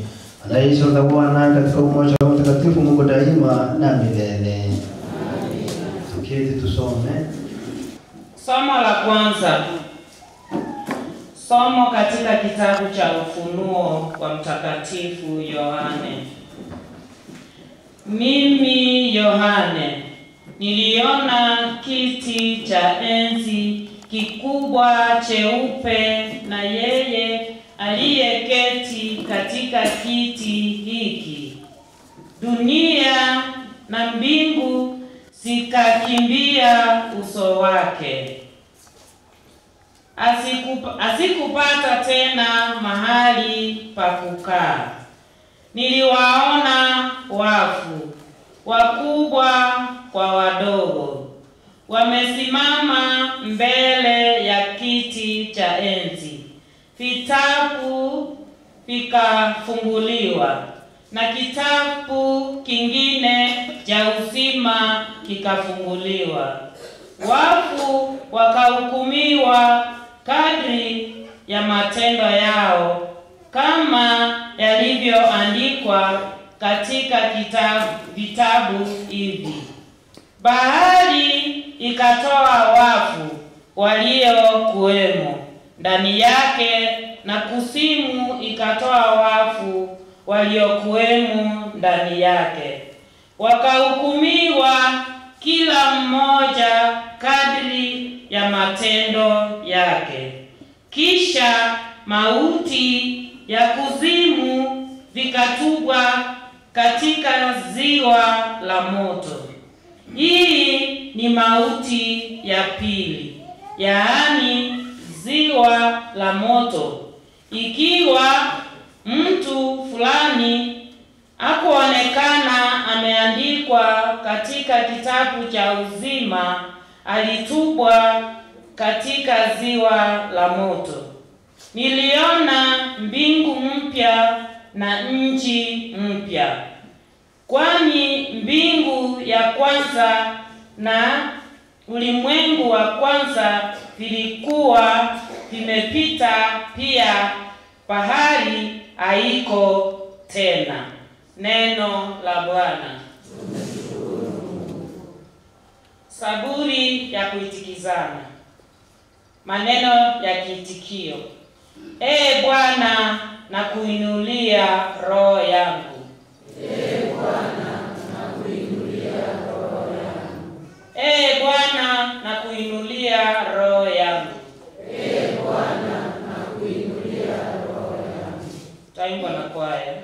anaishi na Bwana katika umoja wa Mtakatifu Mungu daima na milele. Tuketi tusome. Somo la kwanza. Somo katika kitabu cha Ufunuo wa Mtakatifu Yohane. Mimi Yohane niliona kiti cha enzi kikubwa cheupe na yeye aliyeketi katika kiti hiki. Dunia na mbingu zikakimbia uso wake. Asikupata tena mahali pa kukaa. Niliwaona wafu, wakubwa kwa wadogo, wamesimama mbele ya kiti cha enzi. Vitabu vikafunguliwa na kitabu kingine cha uzima kikafunguliwa. Wafu wakahukumiwa kadri ya matendo yao kama yalivyoandikwa katika kitabu, vitabu hivi. Bahari ikatoa wafu waliokuwemo ndani yake, na kuzimu ikatoa wafu waliokuwemo ndani yake. Wakahukumiwa kila mmoja kadri ya matendo yake. Kisha mauti ya kuzimu vikatupwa katika ziwa la moto. Hii ni mauti ya pili, yaani ziwa la moto. Ikiwa mtu fulani hakuonekana ameandikwa katika kitabu cha uzima, alitupwa katika ziwa la moto. Niliona mbingu mpya na nchi mpya, kwani mbingu ya kwanza na ulimwengu wa kwanza vilikuwa vimepita, pia bahari haiko tena. Neno la Bwana. Saburi ya kuitikizana. Maneno ya kiitikio. Ee Bwana, nakuinulia roho yangu. Ee Bwana, nakuinulia roho yangu. Taimbwa na kwaya.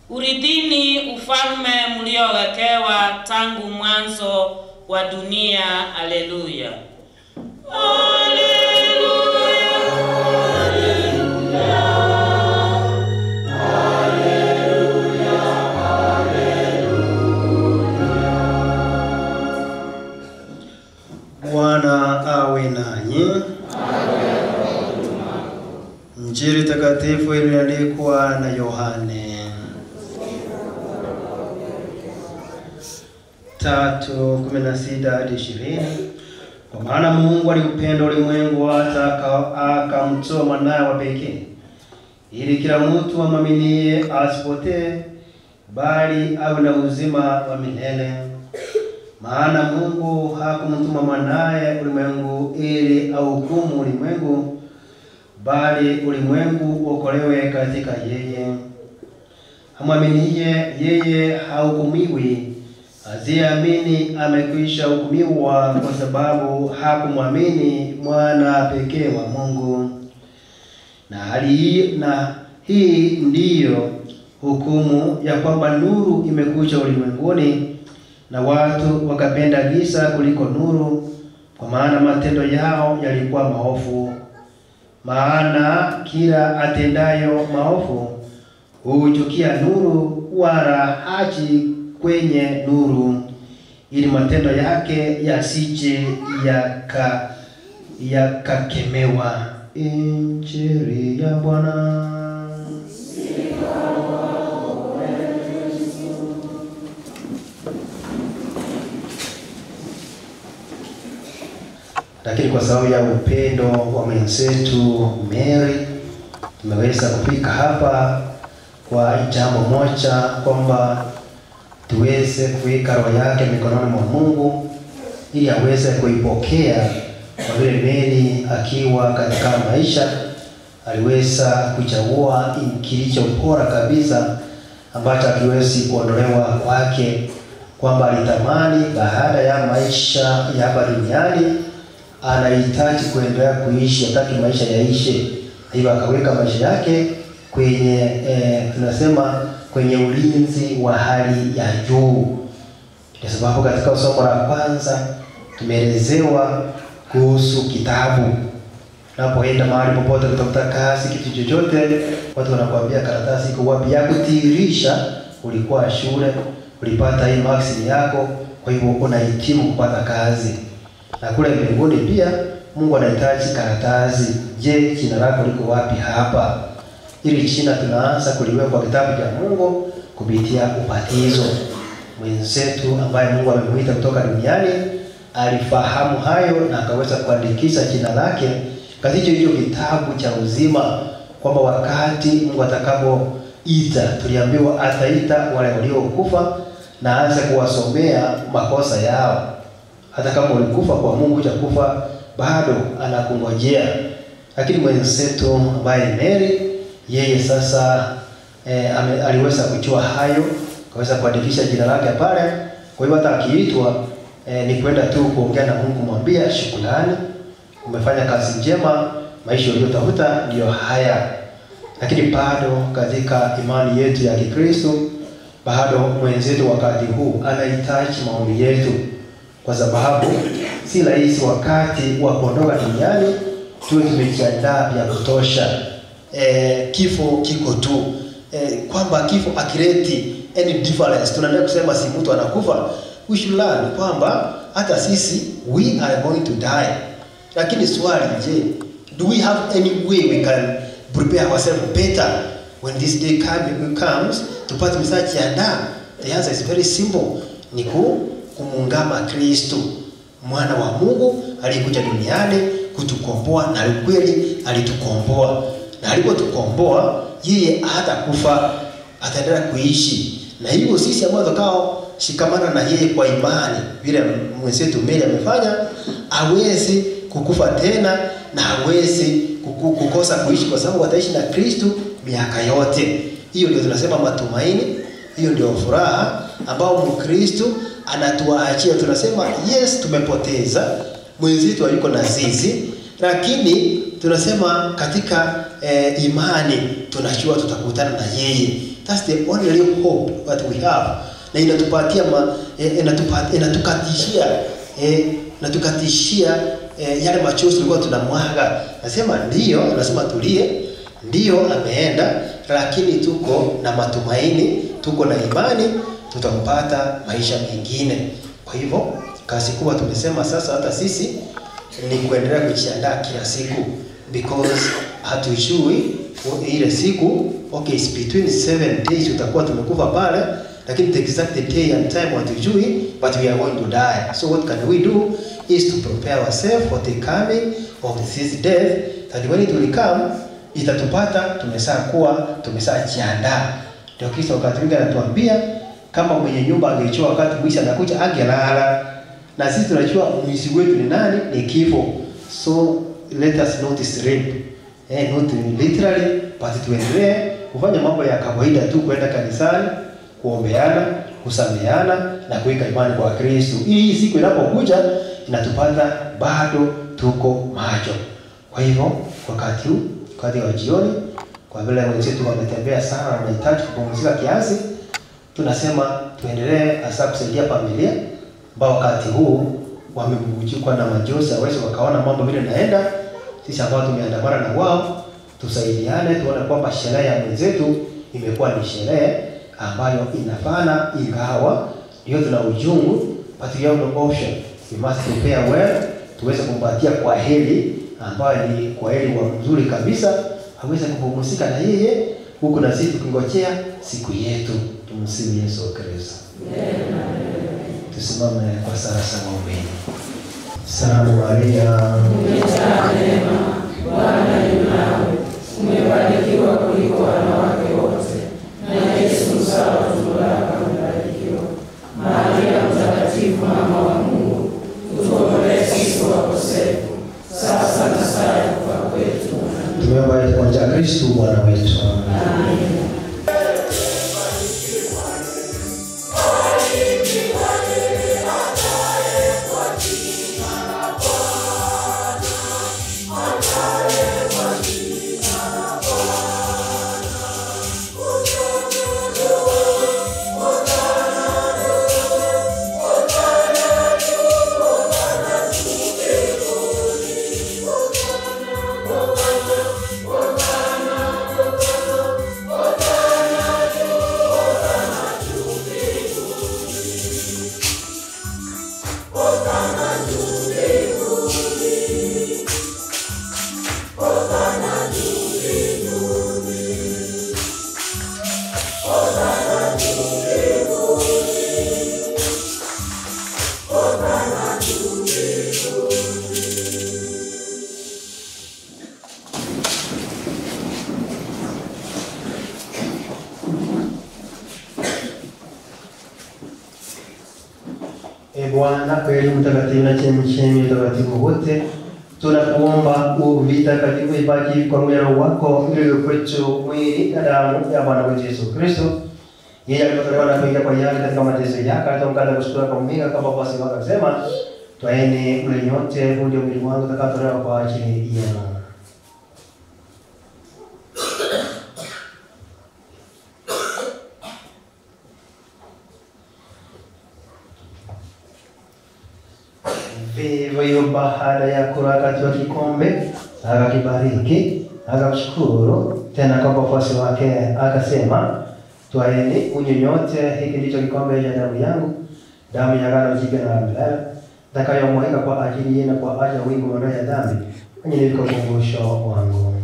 Urithini ufalme mliowekewa tangu mwanzo wa dunia. Haleluya. Bwana awe nanyi. Injili takatifu iliandikwa na Yohane 3:16 hadi 20. Kwa maana Mungu aliupenda ulimwengu hata akamtoa mwanawe wa pekee, ili kila mtu amwaminie asipotee, bali awe na uzima wa milele. Maana Mungu hakumtuma mwanaye ulimwengu ili ahukumu ulimwengu, bali ulimwengu uokolewe katika yeye. Amwaminiye yeye hahukumiwi, asiyeamini amekwisha hukumiwa, kwa sababu hakumwamini mwana pekee wa Mungu. Na hali hii, na hii ndiyo hukumu ya kwamba nuru imekuja ulimwenguni, na watu wakapenda giza kuliko nuru, kwa maana matendo yao yalikuwa maovu. Maana kila atendayo maovu huichukia nuru, wala haji kwenye nuru, ili matendo yake yasije yakakemewa. Injili ya Bwana. Lakini kwa sababu ya upendo wa mwenzetu Mary tumeweza kufika hapa kwa jambo moja, kwamba tuweze kuweka roho yake mikononi mwa Mungu ili aweze kuipokea, kwa vile Mary akiwa katika maisha aliweza kuchagua kilicho bora kabisa ambacho hakiwezi kuondolewa kwake, kwamba alitamani baada ya maisha ya hapa duniani anahitaji kuendelea kuishi, hataki maisha yaishe. Hivyo akaweka maisha yake kwenye tunasema kwenye ulinzi wa hali ya juu. Kwa sababu katika somo la kwanza tumeelezewa kuhusu kitabu. Unapoenda mahali popote kutafuta kazi, kitu chochote, watu wanakuambia karatasi iko wapi ya kutirisha ulikuwa shule, ulipata hii marks yako, kwa hivyo unahitimu kupata kazi. Na kule mbinguni pia Mungu anahitaji karatasi. Je, jina lako liko wapi hapa? Ili jina tunaanza kuliweka kwa kitabu cha Mungu kupitia ubatizo. Mwenzetu ambaye Mungu amemuita kutoka duniani alifahamu hayo na akaweza kuandikisha jina lake katika hicho kitabu cha uzima, kwamba wakati Mungu atakapoita, tuliambiwa ataita wale waliokufa na aanze kuwasomea makosa yao. Hata kama ulikufa kwa Mungu, hujakufa bado, anakungojea. Lakini mwenzetu ambaye ni Mary, yeye sasa aliweza kujua hayo, akaweza kuandikisha jina lake pale. Kwa hiyo hata akiitwa ni kwenda tu kuongea na Mungu, kumwambia shukrani, umefanya kazi njema, maisha uliyotafuta ndiyo haya. Lakini bado katika imani yetu ya Kikristo, bado mwenzetu wakati huu anahitaji maombi yetu, kwa sababu si rahisi wakati wa kuondoka duniani tuwe tumejiandaa vya kutosha. Kifo kiko tu, kwamba kifo akileti any difference. Tunaendelea kusema si mtu anakufa. We should learn kwamba hata sisi we are going to die. Lakini swali, je, do we have any way we can prepare ourselves better when this day comes, tupate tumeshajiandaa? The answer is very simple, ni kumuungama Kristo, mwana wa Mungu aliyekuja duniani kutukomboa, na kweli alitukomboa, na alipotukomboa yeye hatakufa, ataendelea kuishi. Na hivyo sisi ambao tukao shikamana na yeye kwa imani, vile mwenzetu Mary amefanya, hawezi kukufa tena na hawezi kukosa kuishi, kwa sababu wataishi na Kristo miaka yote. Hiyo ndio tunasema matumaini, hiyo ndio furaha ambao Mkristo anatuachia. Tunasema yes, tumepoteza mwenzetu hayuko na sisi, lakini tunasema katika imani tunajua tutakutana na yeye. That's the only real hope that we have, na inatupatia ma, inatukatishia inatukatishia yale machozi tulikuwa tunamwaga. Nasema ndio, nasema tulie, ndio ameenda, lakini tuko na matumaini, tuko na imani tutampata maisha mengine. Kwa hivyo kazi kubwa tumesema sasa, hata sisi ni kuendelea kujiandaa kila siku because hatujui ile siku. Okay, it's between 7 days tutakuwa tumekufa pale, lakini the exact day and time hatujui, but we are going to die. So what can we do is to prepare ourselves for the coming of this death, that when it will come itatupata tumeshakuwa tumeshajiandaa. Ndio Kristo wakati mwingi anatuambia kama mwenye nyumba angejua wakati mwizi anakuja angelala. Na sisi tunajua mwizi wetu ni nani? Ni kifo. So let us not sleep. Not literally, but tuendelee kufanya mambo ya kawaida tu, kwenda kanisani, kuombeana, kusameheana na kuweka imani kwa Kristo. Ili siku inapokuja inatupata bado tuko macho. Kwa hivyo wakati huu, wakati wa jioni, kwa vile wenzetu wametembea sana na wanahitaji kupumzika kiasi, tunasema tuendelee hasa kusaidia familia ambao wakati huu wamebubujikwa na majonzi, hawezi wakaona mambo vile naenda. Sisi ambao tumeandamana na wao tusaidiane, tuone kwamba sherehe ya mwenzetu imekuwa ni sherehe ambayo inafana, ingawa ndio tuna uchungu, but we have no option, we must prepare well, tuweze kumpatia kwa heri ambayo ni kwa heri wa mzuri kabisa, aweze kupumzika na yeye huku na sisi tukingojea siku yetu. Tumsifu Yesu Kristo. Tusimame kwa sala za waumini. Salamu Maria, Umejaa neema, Bwana yu nawe, umebarikiwa kuliko wanawake wote, na Yesu mzao wa tumbo lako amebarikiwa. Maria Mtakatifu, mama wa Mungu, utuombelee sisi wakosefu, sasa na saa ya kufa kwetu. Tumeomba yote kwa njia ya Kristo Bwana wetu. Amina. E Bwana kweli mtakatifu na chemchemi ya utakatifu wote, tunakuomba uvitakatifu ibaki kwa mwili wako ili kwetu mwili na damu ya Bwana wetu Yesu Kristo. Yeye alipotolewa na kuingia kwa hiari katika mateso yake, alitomkata kushukuru akamimina kama wafuasi wake akisema, twaeni mle nyote, huu ndio mwili wangu utakaotolewa kwa ajili yenu. Vivyo hivyo baada ya kula akatwaa kikombe, akakibariki, akamshukuru tena kwa wafuasi wake, akasema, twaeni mnywe nyote, hiki ndicho kikombe cha damu yangu, damu ya agano jipya na la milele, itakayomwagika kwa ajili yenu kwa ajili ya wingi wa ondoleo ya dhambi. Fanyeni hivi kwa ukumbusho wangu.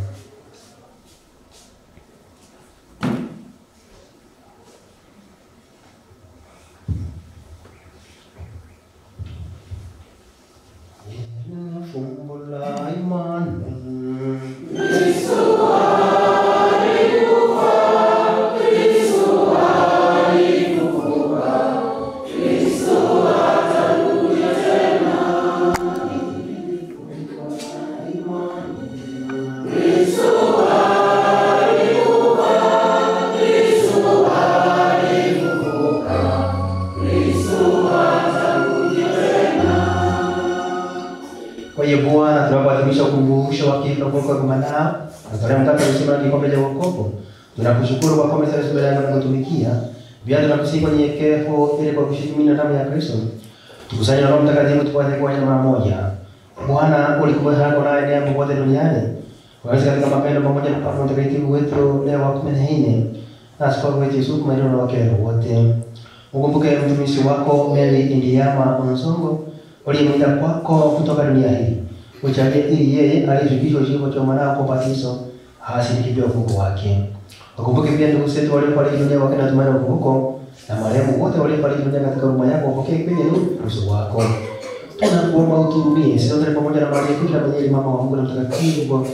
Fumbo la imani. Kwa hiyo Bwana, tunapoadhimisha ukumbusho wa kifo na kufufuka kwa mwanao, tunatolea mkate wa uzima na kikombe cha wokovu. Tunakushukuru kwa kuwa mbele yako na kutumikia. Pia tunakusihi kwa unyenyekevu ili kwa kushiriki mwili na damu ya Kristo tukusanye na Roho Mtakatifu tupate kuwa jamaa moja. Bwana, ulikuwa hako naye neema popote duniani. Waweza katika mapendo pamoja na Papa Mtakatifu wetu Leo wa 14 na askofu wetu Yusufu Mairero na wakeo wote. Ukumbuke mtumishi wako Mary Indiama Onsongo uliyemwita kwako kutoka dunia hii. Ujalie ili yeye aliyefikishwa kifo cha mwanao kwa ubatizo asindikizwe ufufuko wake. Wakumbuke pia ndugu zetu waliofariki dunia wakiwa na tumaini la ufufuko na marehemu wote waliofariki dunia katika huruma yako wapokee kwenye uso wako. Tunakuomba utuhurumie sisi sote pamoja na Maria Bikira mwenyewe mama wa Mungu na mtakatifu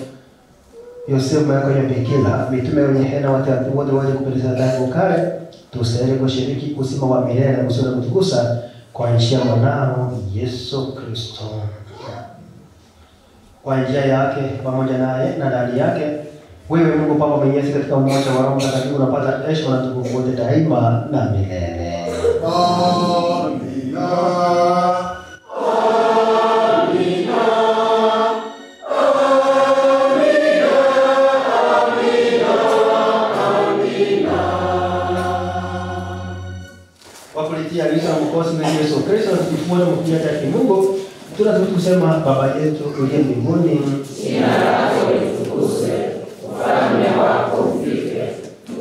Yosefu mama yako Bikira, mitume wenye heri na watakatifu wote waje kupendeza tangu kale, tustahili kushiriki uzima wa milele na kusudi kutukuza kwa njia ya mwanao Yesu Kristo. Kwa njia yake pamoja naye na ndani yake, wewe Mungu Baba Mwenyezi, katika umoja wa Roho Mtakatifu unapata heshima na utukufu wote daima na milele. Amina. Kwa kulitia agizo la Mwokozi wetu Yesu Kristo na tukifuata mafundisho yake ya kimungu, tunathubutu kusema Baba yetu uliye mbinguni, Jina lako litukuzwe, ufalme wako ufike,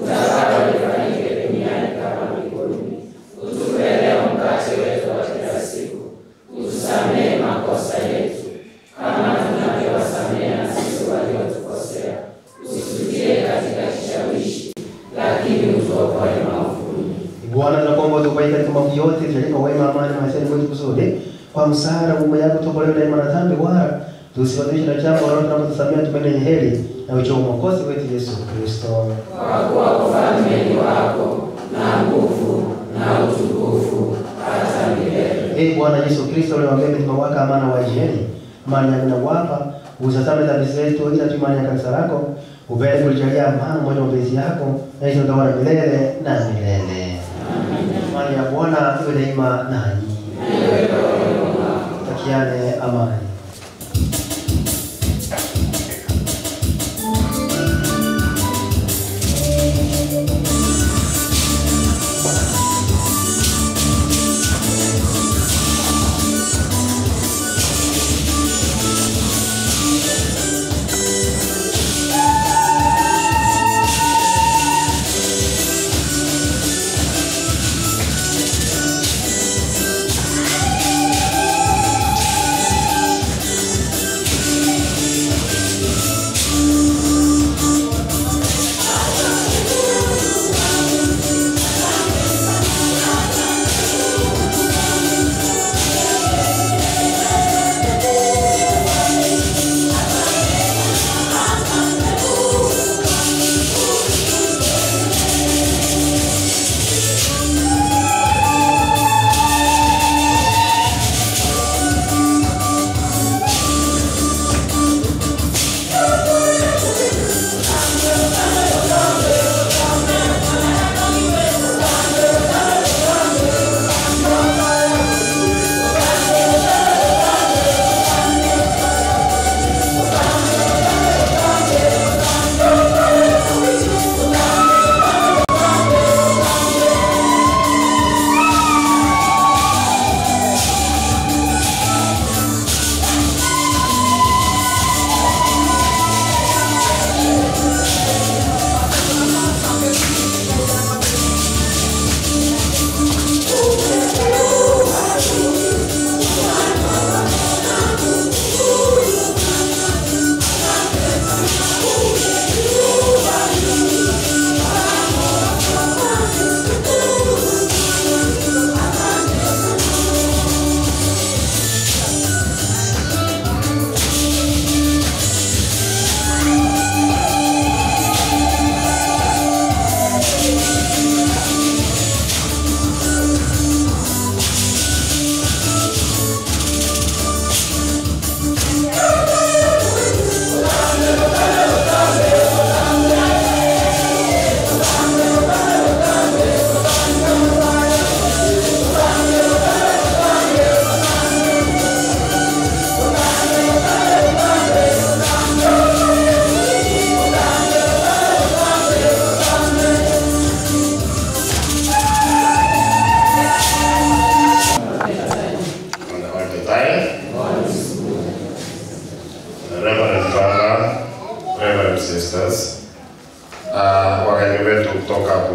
utakalo lifanyike duniani kama mbinguni. Utupe leo mkate wetu wa kila siku, utusamehe makosa yetu kama tunavyowasamehe na sisi waliotukosea, usitutie katika kishawishi, lakini utuokoe maovuni. Bwana tunakuomba utubariki katika mambo yote, tujalie kwa wema, amani maishani mwetu kusudi kwa msaada wa huruma yako tuokolewe daima na dhambi, wala tusipatishwe na jambo lolote, tunapotusamehe tupende heri na ucho wa Mwokozi wetu Yesu Kristo. Kwa kuwa ufalme ni wako na nguvu na utukufu hata milele. Ee Bwana Yesu Kristo, uliwaambia mitume wako, amani waachieni, amani yangu nawapa, usitazame dhambi zetu, ila tu imani ya kanisa lako. Upende kulijalia amani umoja wa mapenzi yako, na hizo utawala milele na milele. Amani ya Bwana iwe daima nanyi. Takiane amani. Thank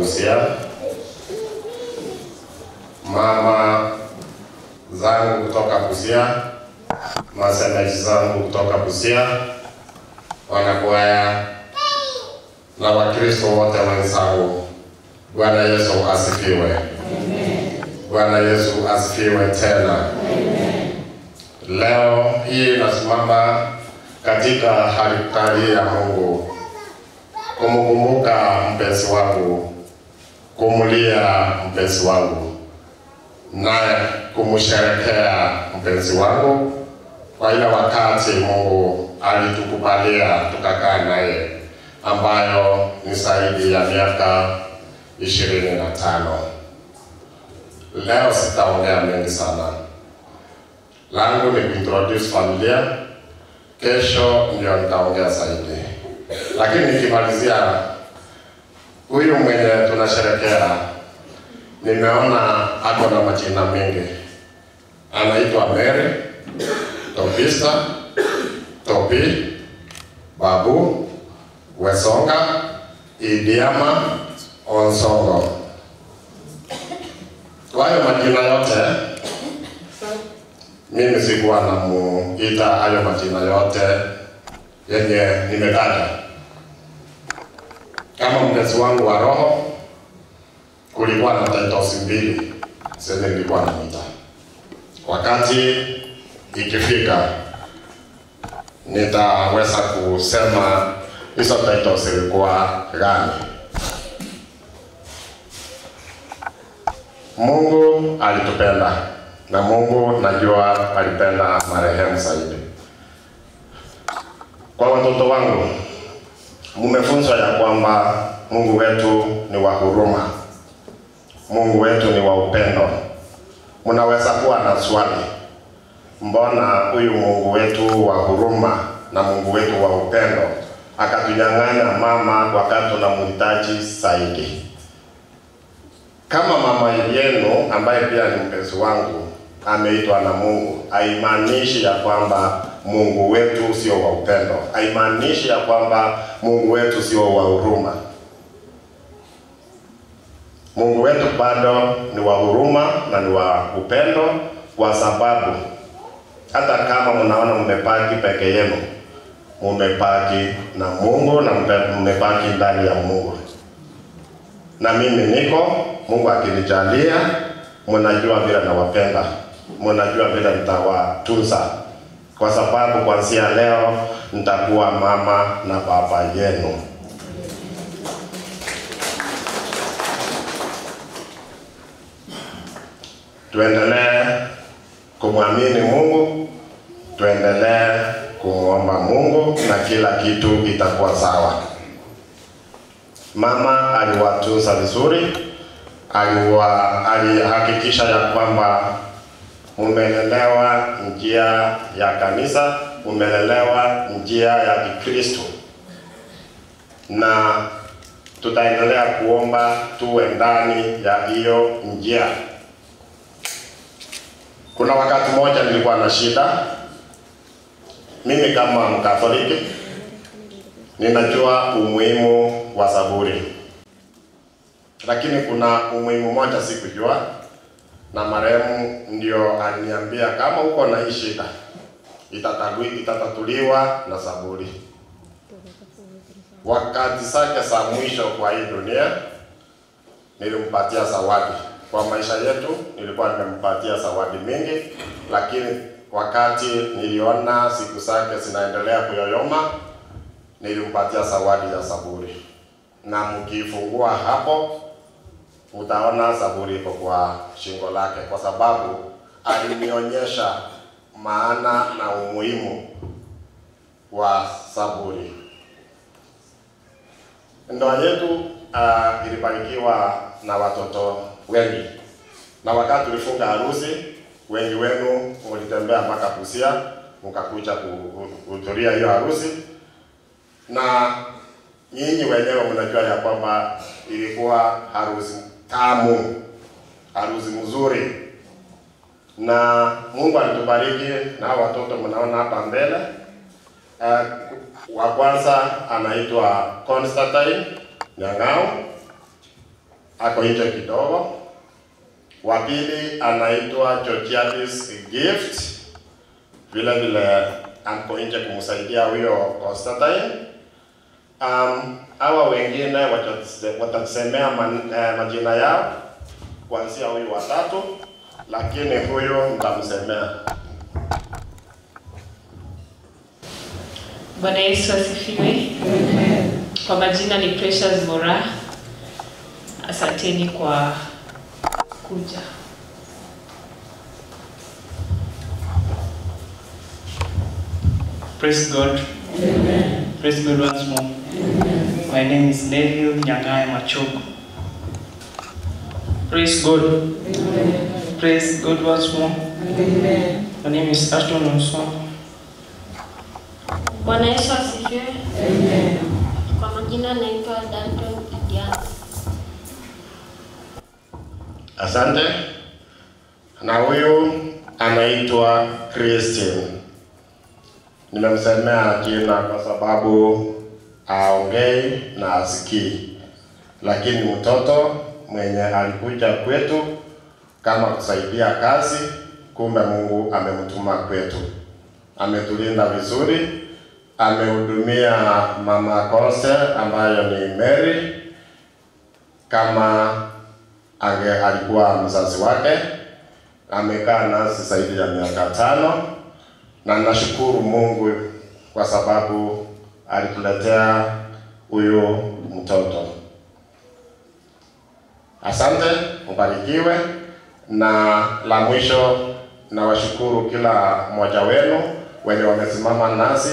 Busia, mama zangu kutoka Busia, masemeji zangu kutoka Busia, wanakwaya na Wakristo wote wenzangu, Bwana Yesu asifiwe. Bwana Yesu asifiwe tena. Leo hii nasimama katika altari ya Mungu kumkumbuka mpenzi wangu, kumulia mpenzi wangu na kumsherekea mpenzi wangu kwa ile wakati Mungu alitukubalia tukakaa naye, ambayo ni zaidi ya miaka 25. Leo sitaongea mengi sana, langu ni kuintroduce familia. Kesho ndio nitaongea zaidi, lakini nikimalizia, huyu mwenye tunasherekea, nimeona ako na majina mengi. Anaitwa Mary Topista, Topi, Babu, Wesonga, Idiama, Onsongo. Kwa hayo majina yote mimi sikuwa namuita hayo majina yote yenye nimetaja. Kama mpenzi wangu wa roho, kulikuwa na titles mbili zenye nilikuwa namuita. Wakati ikifika, nitaweza kusema hizo titles zilikuwa gani. Mungu alitupenda na Mungu najua alipenda marehemu zaidi. Kwa watoto wangu, mmefunzwa ya kwamba Mungu wetu ni wa huruma, Mungu wetu ni wa upendo. Mnaweza kuwa na swali, mbona huyu Mungu wetu wa huruma na Mungu wetu wa upendo akatunyang'anya mama wakati tunamhitaji zaidi? Kama mama yenu ambaye pia ni mpenzi wangu ameitwa na Mungu, haimaanishi ya kwamba Mungu wetu sio wa upendo, haimaanishi ya kwamba Mungu wetu sio wa huruma. Mungu wetu bado ni wa huruma na ni wa upendo, kwa sababu hata kama mnaona mmebaki peke yenu, mmebaki na Mungu na mmebaki ndani ya Mungu. Na mimi niko, Mungu akinijalia, mnajua vile nawapenda, mnajua vile nitawatunza, kwa sababu kuanzia leo nitakuwa mama na baba yenu. Tuendelee kumwamini Mungu, tuendelee kumwomba Mungu na kila kitu itakuwa sawa. Mama aliwatunza vizuri, alihakikisha ya kwamba mumelelewa njia ya kanisa, mumelelewa njia ya Kikristo, na tutaendelea kuomba tuwe ndani ya hiyo njia. Kuna wakati mmoja nilikuwa na shida, mimi kama Mkatoliki ninajua umuhimu wa zaburi, lakini kuna umuhimu mmoja sikujua, na marehemu ndio aliniambia kama uko na hii shida itatatuliwa na zaburi. Wakati zake za mwisho kwa hii dunia nilimpatia zawadi. Kwa maisha yetu nilikuwa nimempatia zawadi mingi, lakini wakati niliona siku zake zinaendelea kuyoyoma, nilimpatia zawadi ya zaburi, na mkifungua hapo utaona zaburi iko kwa shingo lake, kwa sababu alinionyesha maana na umuhimu wa zaburi. Ndoa yetu ilibarikiwa na watoto wengi, na wakati tulifunga harusi, wengi wenu mlitembea mpaka Busia mkakuja kuhudhuria hiyo harusi, na nyinyi wenyewe mnajua ya kwamba ilikuwa harusi tamu, harusi mzuri, na Mungu alitubariki na hao watoto mnaona hapa mbele. Wa kwanza anaitwa Constantine Nyang'au, ako nje kidogo. Wa pili anaitwa Georgiadis Gift, vile vile ako nje kumsaidia huyo Constantine. Hawa wengine watasemea majina yao kuanzia huyu watatu, lakini huyu nitamsemea. Bwana Yesu asifiwe. Kwa majina ni Precious Mora. Asanteni kwa kuja. Praise God. Amen. Praise God once more. Amen. My name is Neville Nyangaya Machogo. Praise God. Amen. Praise God once more. Amen. My name is Ashton Onson. Bwana Yesu asifiwe. Kwa majina naitwa Dalton Idiana. Asante. Na huyu anaitwa Christine. Nimemsemea jina kwa sababu aongei na asikii, lakini mtoto mwenye alikuja kwetu kama kusaidia kazi, kumbe Mungu amemtuma kwetu. Ametulinda vizuri, amehudumia mama Konse ambayo ni Mary kama alikuwa mzazi wake. Amekaa nasi zaidi ya miaka 5 na nashukuru Mungu kwa sababu alituletea huyu mtoto. Asante, mbarikiwe. Na la mwisho, nawashukuru kila mmoja wenu wenye wamesimama nasi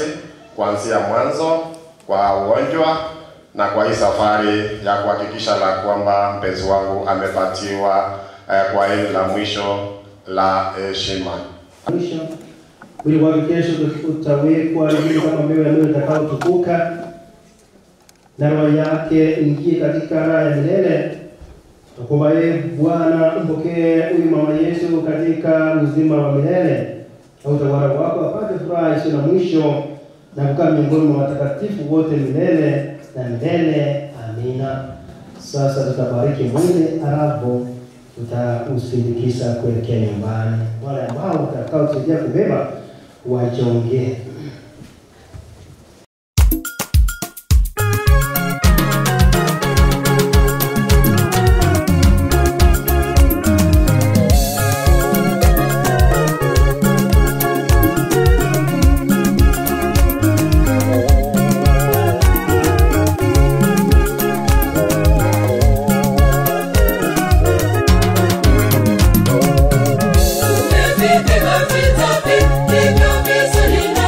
kuanzia mwanzo kwa ugonjwa na kwa hii safari ya kuhakikisha la kwamba mpenzi wangu amepatiwa kwa hili la mwisho la heshima. Mwisho mwili wake kesho utawekwa juu kama mbegu ya mwili itakayotukuka, na roho yake ingie katika raha ya milele. Tukuomba ee Bwana, umpokee huyu mama Yesu katika uzima wa milele na utawala wako, apate furaha isiyo na mwisho na kukaa miongoni mwa watakatifu wote milele na milele. Amina. Sasa tutabariki mwili alafu tutausindikiza kuelekea nyumbani. Wale ambao watakaosaidia kubeba wajongee. Umevipiga vita vilivyo vizuri na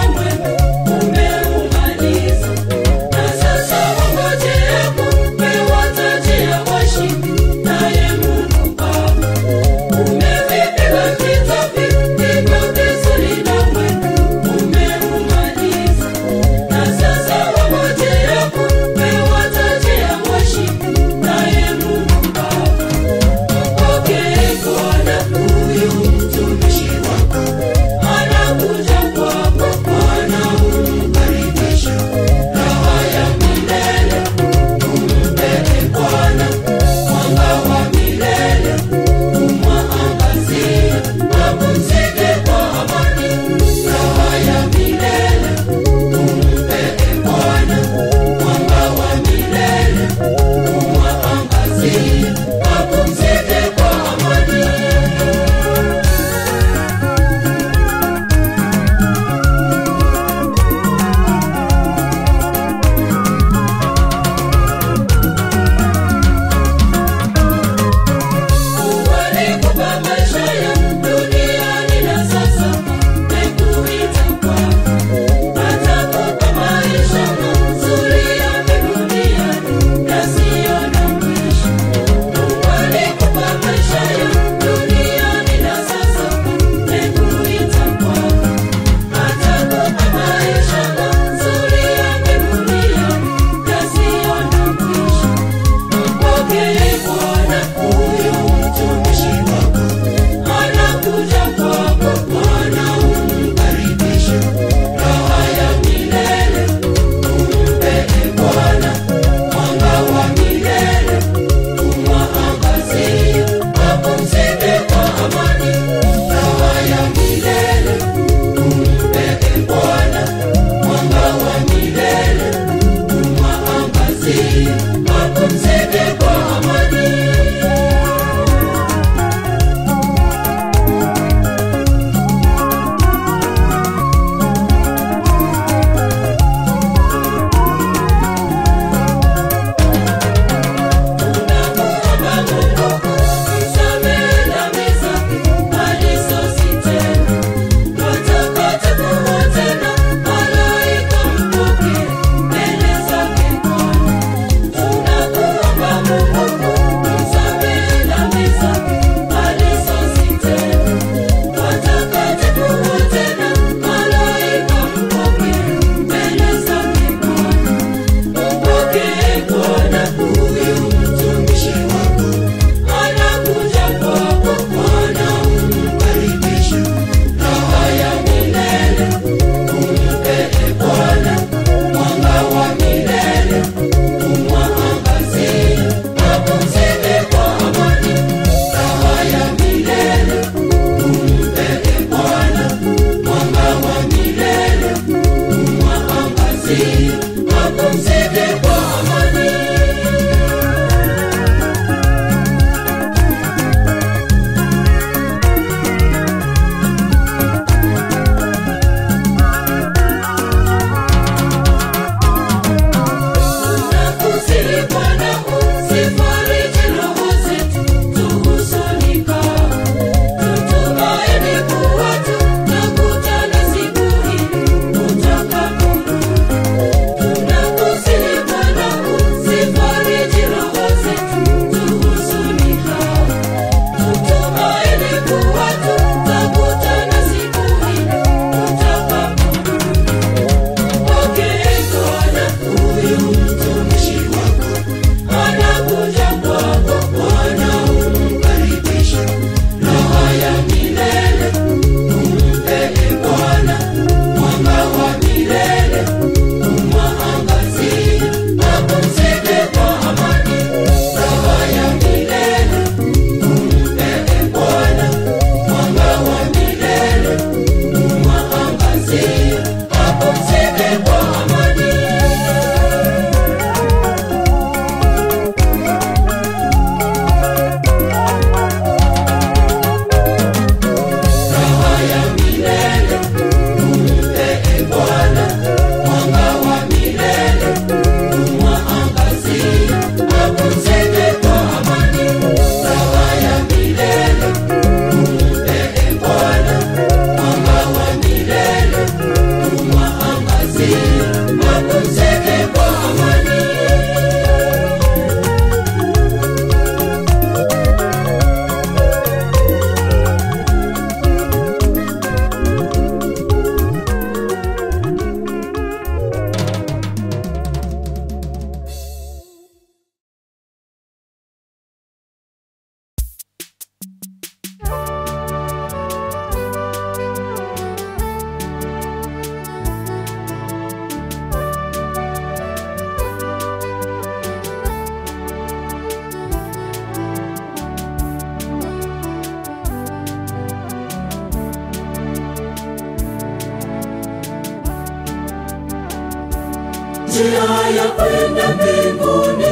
Njia ya kwenda mbinguni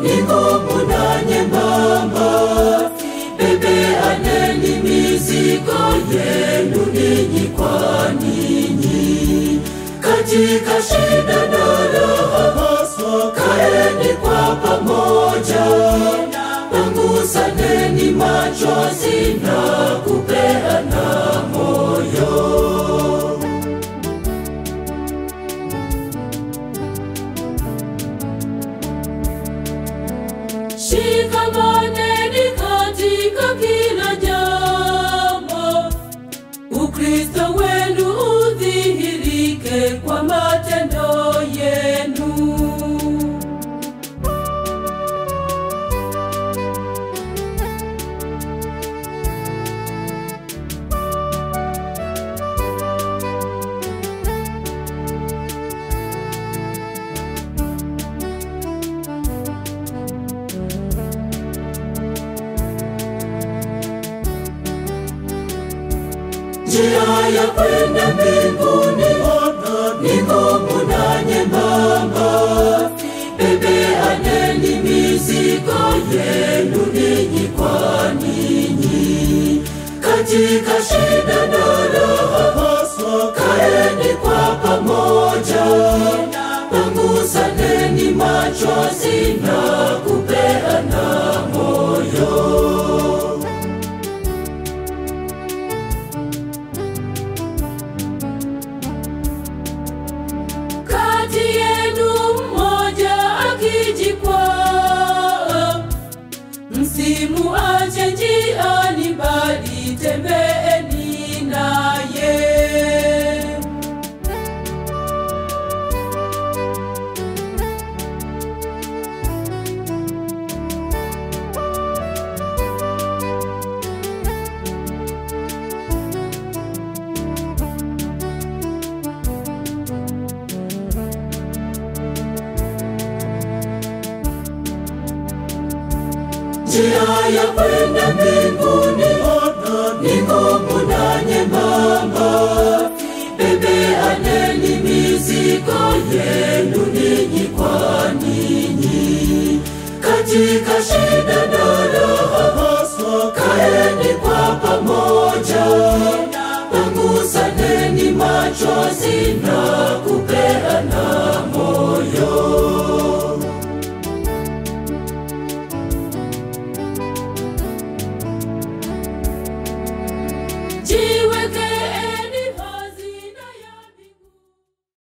ni ngumu na nyembamba, bebeaneni mizigo yenu ninyi kwa ninyi. Katika shida na raha, kaeni kwa pamoja, pangusaneni machozi na kupeana moyo. Shikamaneni katika kila jambo, Ukristo wenu udhihirike kwa matendo yenu. Njia ya kwenda mbinguni ni ngumu na nyembamba, bebeaneni mizigo yenu ninyi kwa ninyi. Katika shida na raha, kaeni kwa pamoja, pangusaneni machozi na kupeana moyo. Kati yenu mmoja akijikwaa, msimuache njiani, bali tembeeni naye. Njia ya kwenda mbinguni ni ngumu na nyembamba, bebeaneni mizigo yenu ninyi kwa ninyi. Katika shida na raha, kaeni kwa pamoja, pangusaneni machozi na